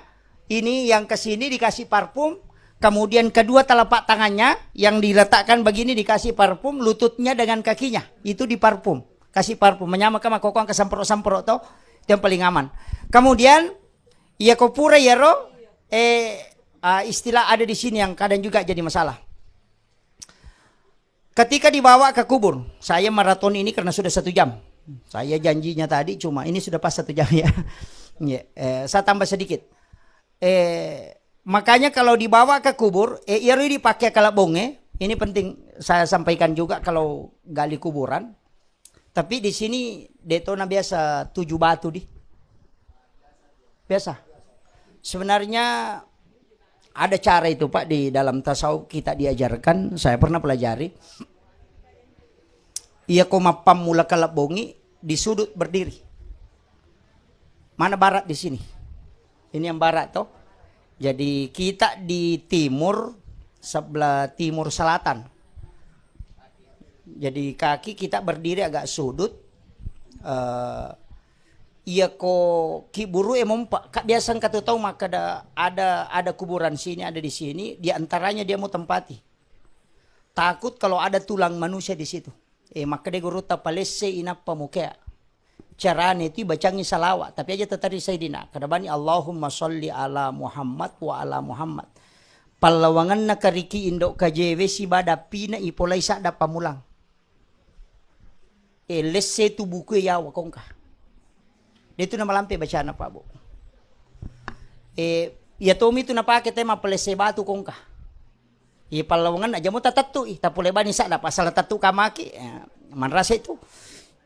ini yang ke sini dikasih parfum, kemudian kedua telapak tangannya yang diletakkan begini dikasih parfum, lututnya dengan kakinya itu diparfum, kasih parfum. Menyamaka makkokkoang ke sempro-sempro to, itu yang paling aman. Kemudian iya ko pura yaro, eh, ah, istilah ada di sini yang kadang juga jadi masalah. Ketika dibawa ke kubur, saya maraton ini karena sudah satu jam. Saya janjinya tadi cuma ini sudah pas satu jam ya. Iya, eh, saya tambah sedikit. Eh, makanya kalau dibawa ke kubur, eh, iyaro dipakai kalebbongnge, ini penting saya sampaikan juga kalau gali kuburan. Tapi di sini detona biasa tujuh batu di. Biasa. Sebenarnya ada cara itu, Pak, di dalam tasawuf kita diajarkan, saya pernah pelajari. Iya ko mappammula kalebbongngi di sudut berdiri. Mana barat di sini? Ini yang barat toh. Jadi kita di timur, sebelah timur selatan. Jadi kaki kita berdiri agak sudut. Eh, iya ko kiburu e mompa. Kak biasa engka tu tau makkeda ada, ada kuburan sini, ada di sini. Di antaranya dia mau tempati. Takut kalau ada tulang manusia di situ. Eh, makkeda gurutta palesse inappa mukea. Carane tu bacangi salawat, tapi aja tetari Sayyidina. Kada bani Allahumma salli ala Muhammad wa ala Muhammad. Pallawangenna kariki indo kajewe sibada pina ipolai sadda pamulang. Eh, lesse tu buku yawa kongka. Dia tu namalampe bacana Pak Bu. Eh, iya tomi tu napake tema pelesse batu kongka. Iya pallawangenna aja mo tatettu i, tapole bani sadda pasal tettu kamaki, eh, manrasa itu.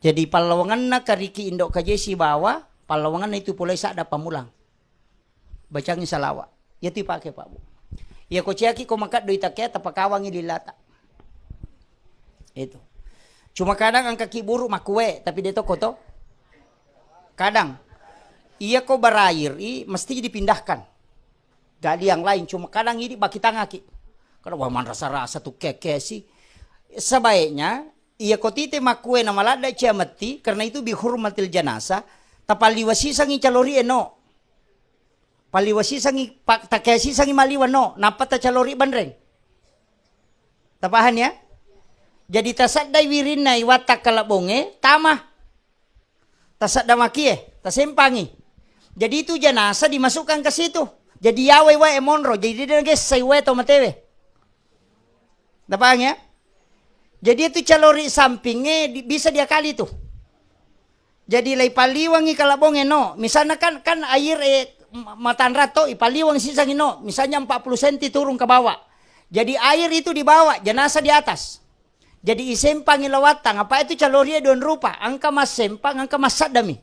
Jadi pallawangenna kariki indo kaje sibawa pallawangenna itu pole sadda pamulang. Bacangi salawa. Iya tu ipake Pak Bu. Iya ko ciaki ko makaddo itakkea tapakawangi lilata. Itu. Cuma kadang angka kiburu makue, tapi dia toko to. Kadang iya ko barair i mesti dipindahkan. Gali yang lain, cuma kadang ini baki tangaki. Kada wah manrasa-rasa tu kekesi. Sebaiknya iya ko tite makue na maladda cia metti karena itu bihurmatil janasa. Tapalliwa sisangi calori eno. Palliwa sisangi pa-, takea sisangi maliwa no, nappa tacalori banreng. Tapahan ya? Jadi tasaddai wirinna iwatta kalebbongnge tama. Tasadda makie, tasempangi. Jadi itu janasa dimasukkan ke situ. Jadi yawai wae monro, jadi dia gessai wae to matewe. Tapahang ya? Jadi itu calori sampingnge di-, bisa diakali tu. Jadi lai paliwangi kalabbongnge no. Misalna kan, kan air e matanra to ipaliwang sisangi no. Misalnya empat puluh senti turun ke bawah. Jadi air itu di bawah, jenazah di atas. Jadi isempangi lawattang, apa itu calorie don rupa, engka massempang, engka massaddami.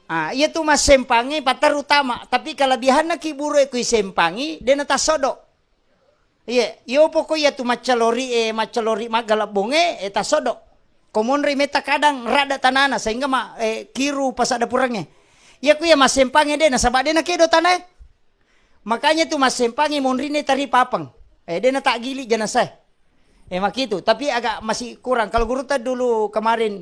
Ah, iya tu massempangi patar utama, tapi kelebihanna kiburu e kui sempangi, dena tasodo. Iya, iyo poko iya tu maccalori e, maccalori maggalabbonge, e tasodo. Komonri meta kadang rada tanana sehingga ma, e, kiru pasada purangnge. Iya ku iya massempangi dena, saba dena kedo tanae. Makanya tu massempangi monrinne tari papang. E, dena tak gili jenazah. E, makitu, tapi agak masih kurang. Kalau gurutta dulu kemarin,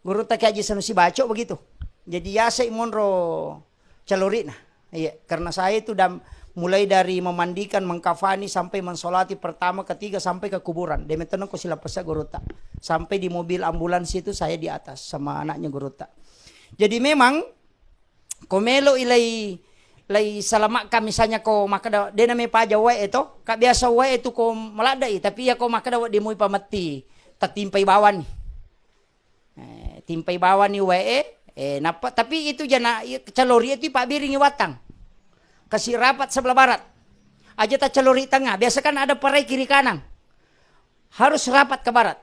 gurutta Kiai Haji Sanusi Baco begitu. Jadi yasai monro calorina. Iya, karena saya itu dan mulai dari memandikan, mengkafani sampai mensolati pertama, ketiga sampai ke kuburan. Demettenno ko silapessa gurutta. Sampai di mobil ambulans itu saya di atas sama anaknya gurutta. Jadi memang ko melo ilai lai salamakka misalnya ko makkeda dena me paja wae to, ka biasa wae tu ko maladdai, tapi iya ko makkeda wedding mui pametti, tatimpai bawani. Eh, timpai bawani wae, eh, nappa, tapi itu jana, i-, calori itu pabbiringi wattang. Kasi rapat sebelah barat. Aja ta calori tengah. Biasa kan ada parai kiri kanan. Harus rapat ke barat.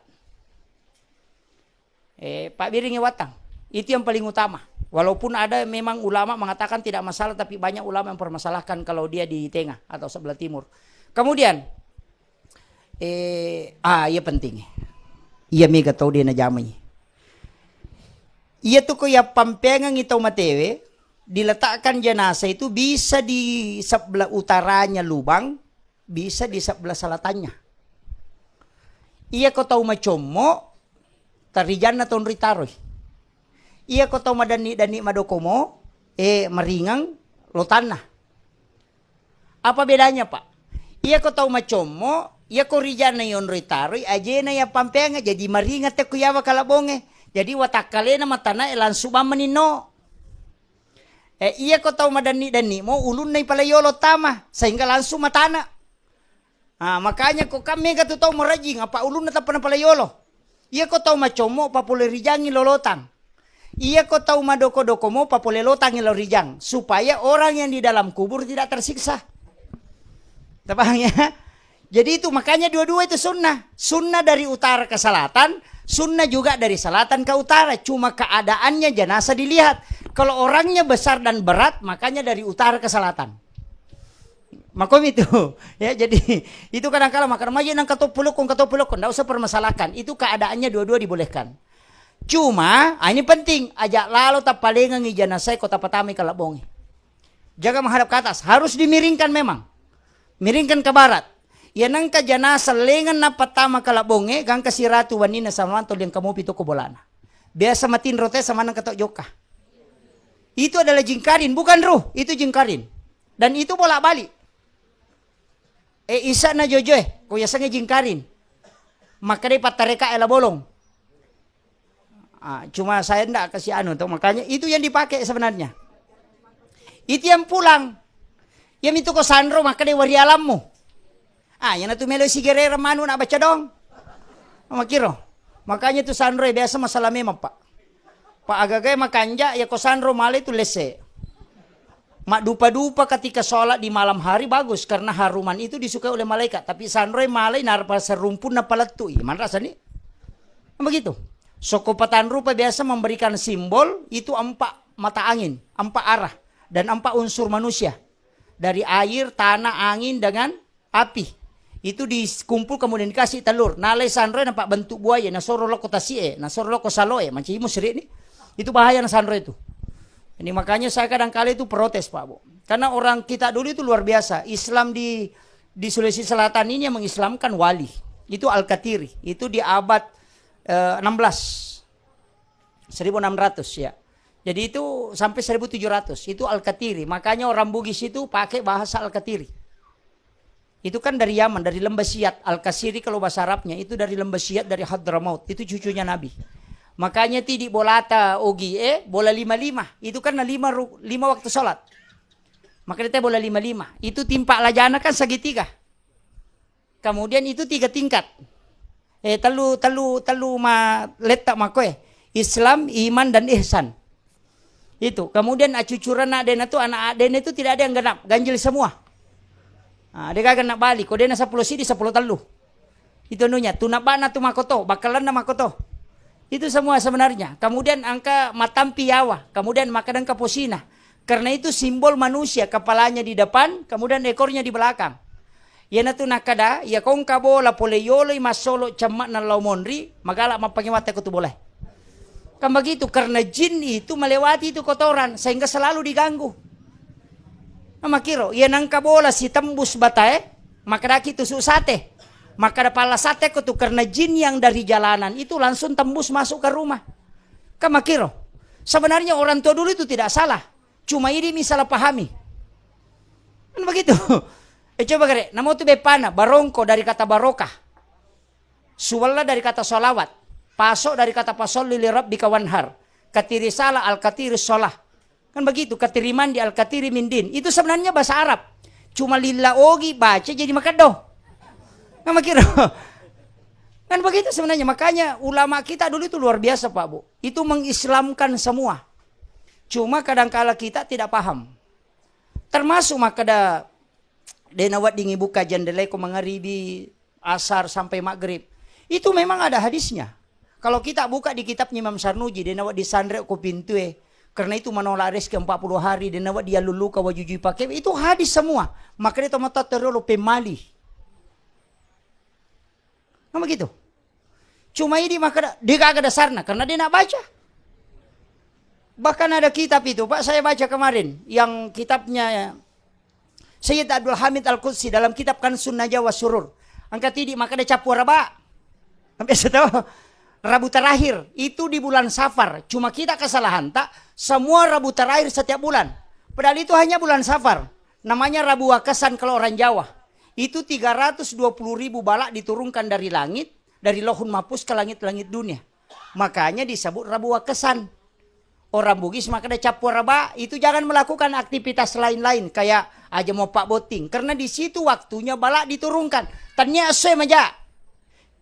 Eh, pabbiringi wattang. Itu yang paling utama. Walaupun ada memang ulama mengatakan tidak masalah, tapi banyak ulama yang permasalahkan kalau dia di tengah atau sebelah timur. Kemudian, Eh, ah, iya penting. Iya mega tau de najamai. Iya tu ko yappampeangengi tau matewe, diletakkan jenazah itu bisa di sebelah utaranya lubang, bisa di sebelah selatannya. Iya ko tau macommo, tarijanna tonri taroi. Iya ko tau madanni-danni madokomo, eh, maringeng lotanna. Apa bedanya, Pak? Iya ko tau macommo, iya ko rijana yonroi taroi, ajena yappampeangnge, jadi maringa tekku yawa kalabongnge. Jadi watakkalena matanae langsung bammaninno. Eh, iya ko tau madanni-danni mo, ulunna ipalai yolo tama, sehingga langsung matana. Ah, makanya ko kan mega tu tau marajing, apa ulunna tappa napalai yolo. Iya ko tau macommo papole rijangi lolotang. Iya ko tau madoko-doko mo papole lotangi lao rijang, supaya orang yang di dalam kubur tidak tersiksa. Tapaham ya? Jadi itu makanya dua-dua itu sunnah. Sunnah dari utara ke selatan, sunnah juga dari selatan ke utara. Cuma keadaannya jenazah dilihat. Kalau orangnya besar dan berat, makanya dari utara ke selatan. Makomi itu. Ya, jadi itu kadang kala makkeda, "Maje nang katoppo lokko, katoppo lokko." Ndak usah permasalahkan. Itu keadaannya dua-dua dibolehkan. Cuma, ah, ini penting, aja lalo tappalengengi jenazah ko tapatamai kalabbonge. Jaga menghadap ke atas, harus dimiringkan memang. Miringkan ke barat. Iya nengka jenazah lengeng napattama kalabbonge, gangka siratu wanina samanto liang kamopi toko bolana. Biasa matinro te sama nengka to jokka. Itu adalah jingkarin, bukan ruh, itu jingkarin. Dan itu bolak-balik. Eh, isa na jojoe, ko yasengnge jingkarin. Makkedai pattareka ela bolong. Ah, cuma saya ndak kasih anu tuh, makanya itu yang dipakai sebenarnya. Itu yang pulang. Yang itu ko sanro makkedai wari alammu. Ah, yang tu melo sigerera manu nak baca dong. Makiro. Makanya tu sanro biasa masalah memang, Pak. Pa agagai makanja, ya ko sanro malai tu lesse. Maddupa-dupa ketika sholat di malam hari bagus, karena haruman itu disukai oleh malaikat. Tapi sanroi malai narpa serumpunna palettu. Ih, manrasa ni? Begitu. Soko patanrupa biasa memberikan simbol itu empat mata angin, empat arah, dan empat unsur manusia. Dari air, tanah, angin, dengan api. Itu dikumpul kemudian dikasih telur. Nalai sanroi nampak bentuk buaya, nasoro loko tasi'e, nasoro loko saloe, mancaji musrik ni. Itu bahaya na sanroi itu. Ini makanya saya kadang kali itu protes, Pak Bu. Karena orang kita dulu itu luar biasa. Islam di di Sulawesi Selatan ini yang mengislamkan wali. Itu Al-Katiri. Itu di abad eh, enam belas. seribu enam ratus ya. Jadi itu sampai seribu tujuh ratus. Itu Al-Katiri. Makanya orang Bugis itu pakai bahasa Al-Katiri. Itu kan dari Yaman, dari Lembah Siat. Al-Kasiri kalau bahasa Arabnya, itu dari Lembah Siat, dari Hadramaut. Itu cucunya Nabi. Makanya tidi bolata ogi, eh, bola lima-lima. Itu kan lima, ru- lima waktu sholat. Makanya teh bola lima-lima. Itu timpak lajana kan segitiga. Kemudian itu tiga tingkat. Eh, tellu, tellu, tellu ma letta makkoe. Islam, iman, dan ihsan. Itu. Kemudian acucuran adena tu, anak adena itu tidak ada yang genap, ganjil semua. Ah, de gaga na bali, ko dena sepuluh sidi, sepuluh tellu. Itu anunya, tunabana tu makoto, bakalanna makoto. Itu semua sebenarnya. Kemudian angka matampi yawa, kemudian makkeda engka posina. Karena itu simbol manusia, kepalanya di depan, kemudian ekornya di belakang. Iyanatu nakkeda, iya kongka bola pole yoloi massolo cemme'na lao monri, magala mappangewatta ko tu bolae. Kan begitu, karena jin itu melewati itu kotoran, sehingga selalu diganggu. Nah, makiro, iya nangka bola sitembus batae, makkedaki tusuk sate. Makkeda palla sate ko tu, karena jin yang dari jalanan itu langsung tembus masuk ke rumah. Kan makiro. Sebenarnya orang tua dulu itu tidak salah. Cuma ini misalnya pahami. Kan begitu. Eh, coba kare, namo tu beppana, barongko dari kata barokah. Suwella dari kata solawat. Paso dari kata pasolli li rabbika wanhar. Katiri salah, al katiri sholah. Kan begitu, katiri mandi, al katiri mindin. Itu sebenarnya bahasa Arab. Cuma lilla ogi baca jadi makeddo. Kan begitu. Kan begitu sebenarnya. Makanya ulama kita dulu itu luar biasa, Pak Bu. Itu mengislamkan semua. Cuma kadangkala kita tidak paham. Termasuk makkeda de naweddingi buka jendela ko mangaribi, asar sampai maghrib. Itu memang ada hadisnya. Kalau kita buka di kitabnya Imam Sarnuji, de nawedding sanre ko pintue. Karena itu menolak rezeki empat puluh hari, de nawedding yalluluka wajujui pakai. Itu hadis semua. Makanya tomato terlalu pemali. Kan begitu. Cuma ini maka de gaga dasarna karena dia nak baca. Bahkan ada kitab itu, Pak, saya baca kemarin yang kitabnya Sayyid Abdul Hamid Al-Qudsi dalam kitab Kansun Najah wa Surur. Angka tidi maka ada capu raba. Sampai saya tahu Rabu terakhir itu di bulan Safar. Cuma kita kesalahan tak semua Rabu terakhir setiap bulan. Padahal itu hanya bulan Safar. Namanya Rabu Wakesan kalau orang Jawa. Itu tiga ratus dua puluh ribu balak diturunkan dari langit, dari Lauhul Mahfuz ke langit-langit dunia. Makanya disebut Rabu Wakesan. Orang Bugis makkeda cappu araba, itu jangan melakukan aktivitas lain-lain kayak aja mau pak botting, karena di situ waktunya bala diturunkan. Tania essoe maja.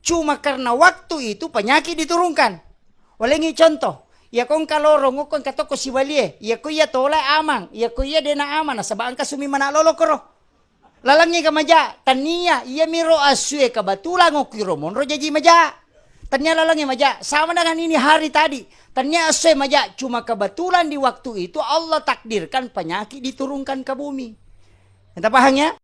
Cuma karena waktu itu penyakit diturunkan. Walengi contoh, iya ko engka lorong, ko engka tokko sibalie, iya ko iya tola amang, iya ko iya dena amang, nasaba engka sumi mana lolo koro. Lalengnge ka maja, tania iya miro assue kebetulan okiro monro jaji maja. Tania lalengnge maja, sama dengan ini hari tadi. Tania assue maja, cuma kebetulan di waktu itu Allah takdirkan penyakit diturunkan ke bumi. Kita paham ya?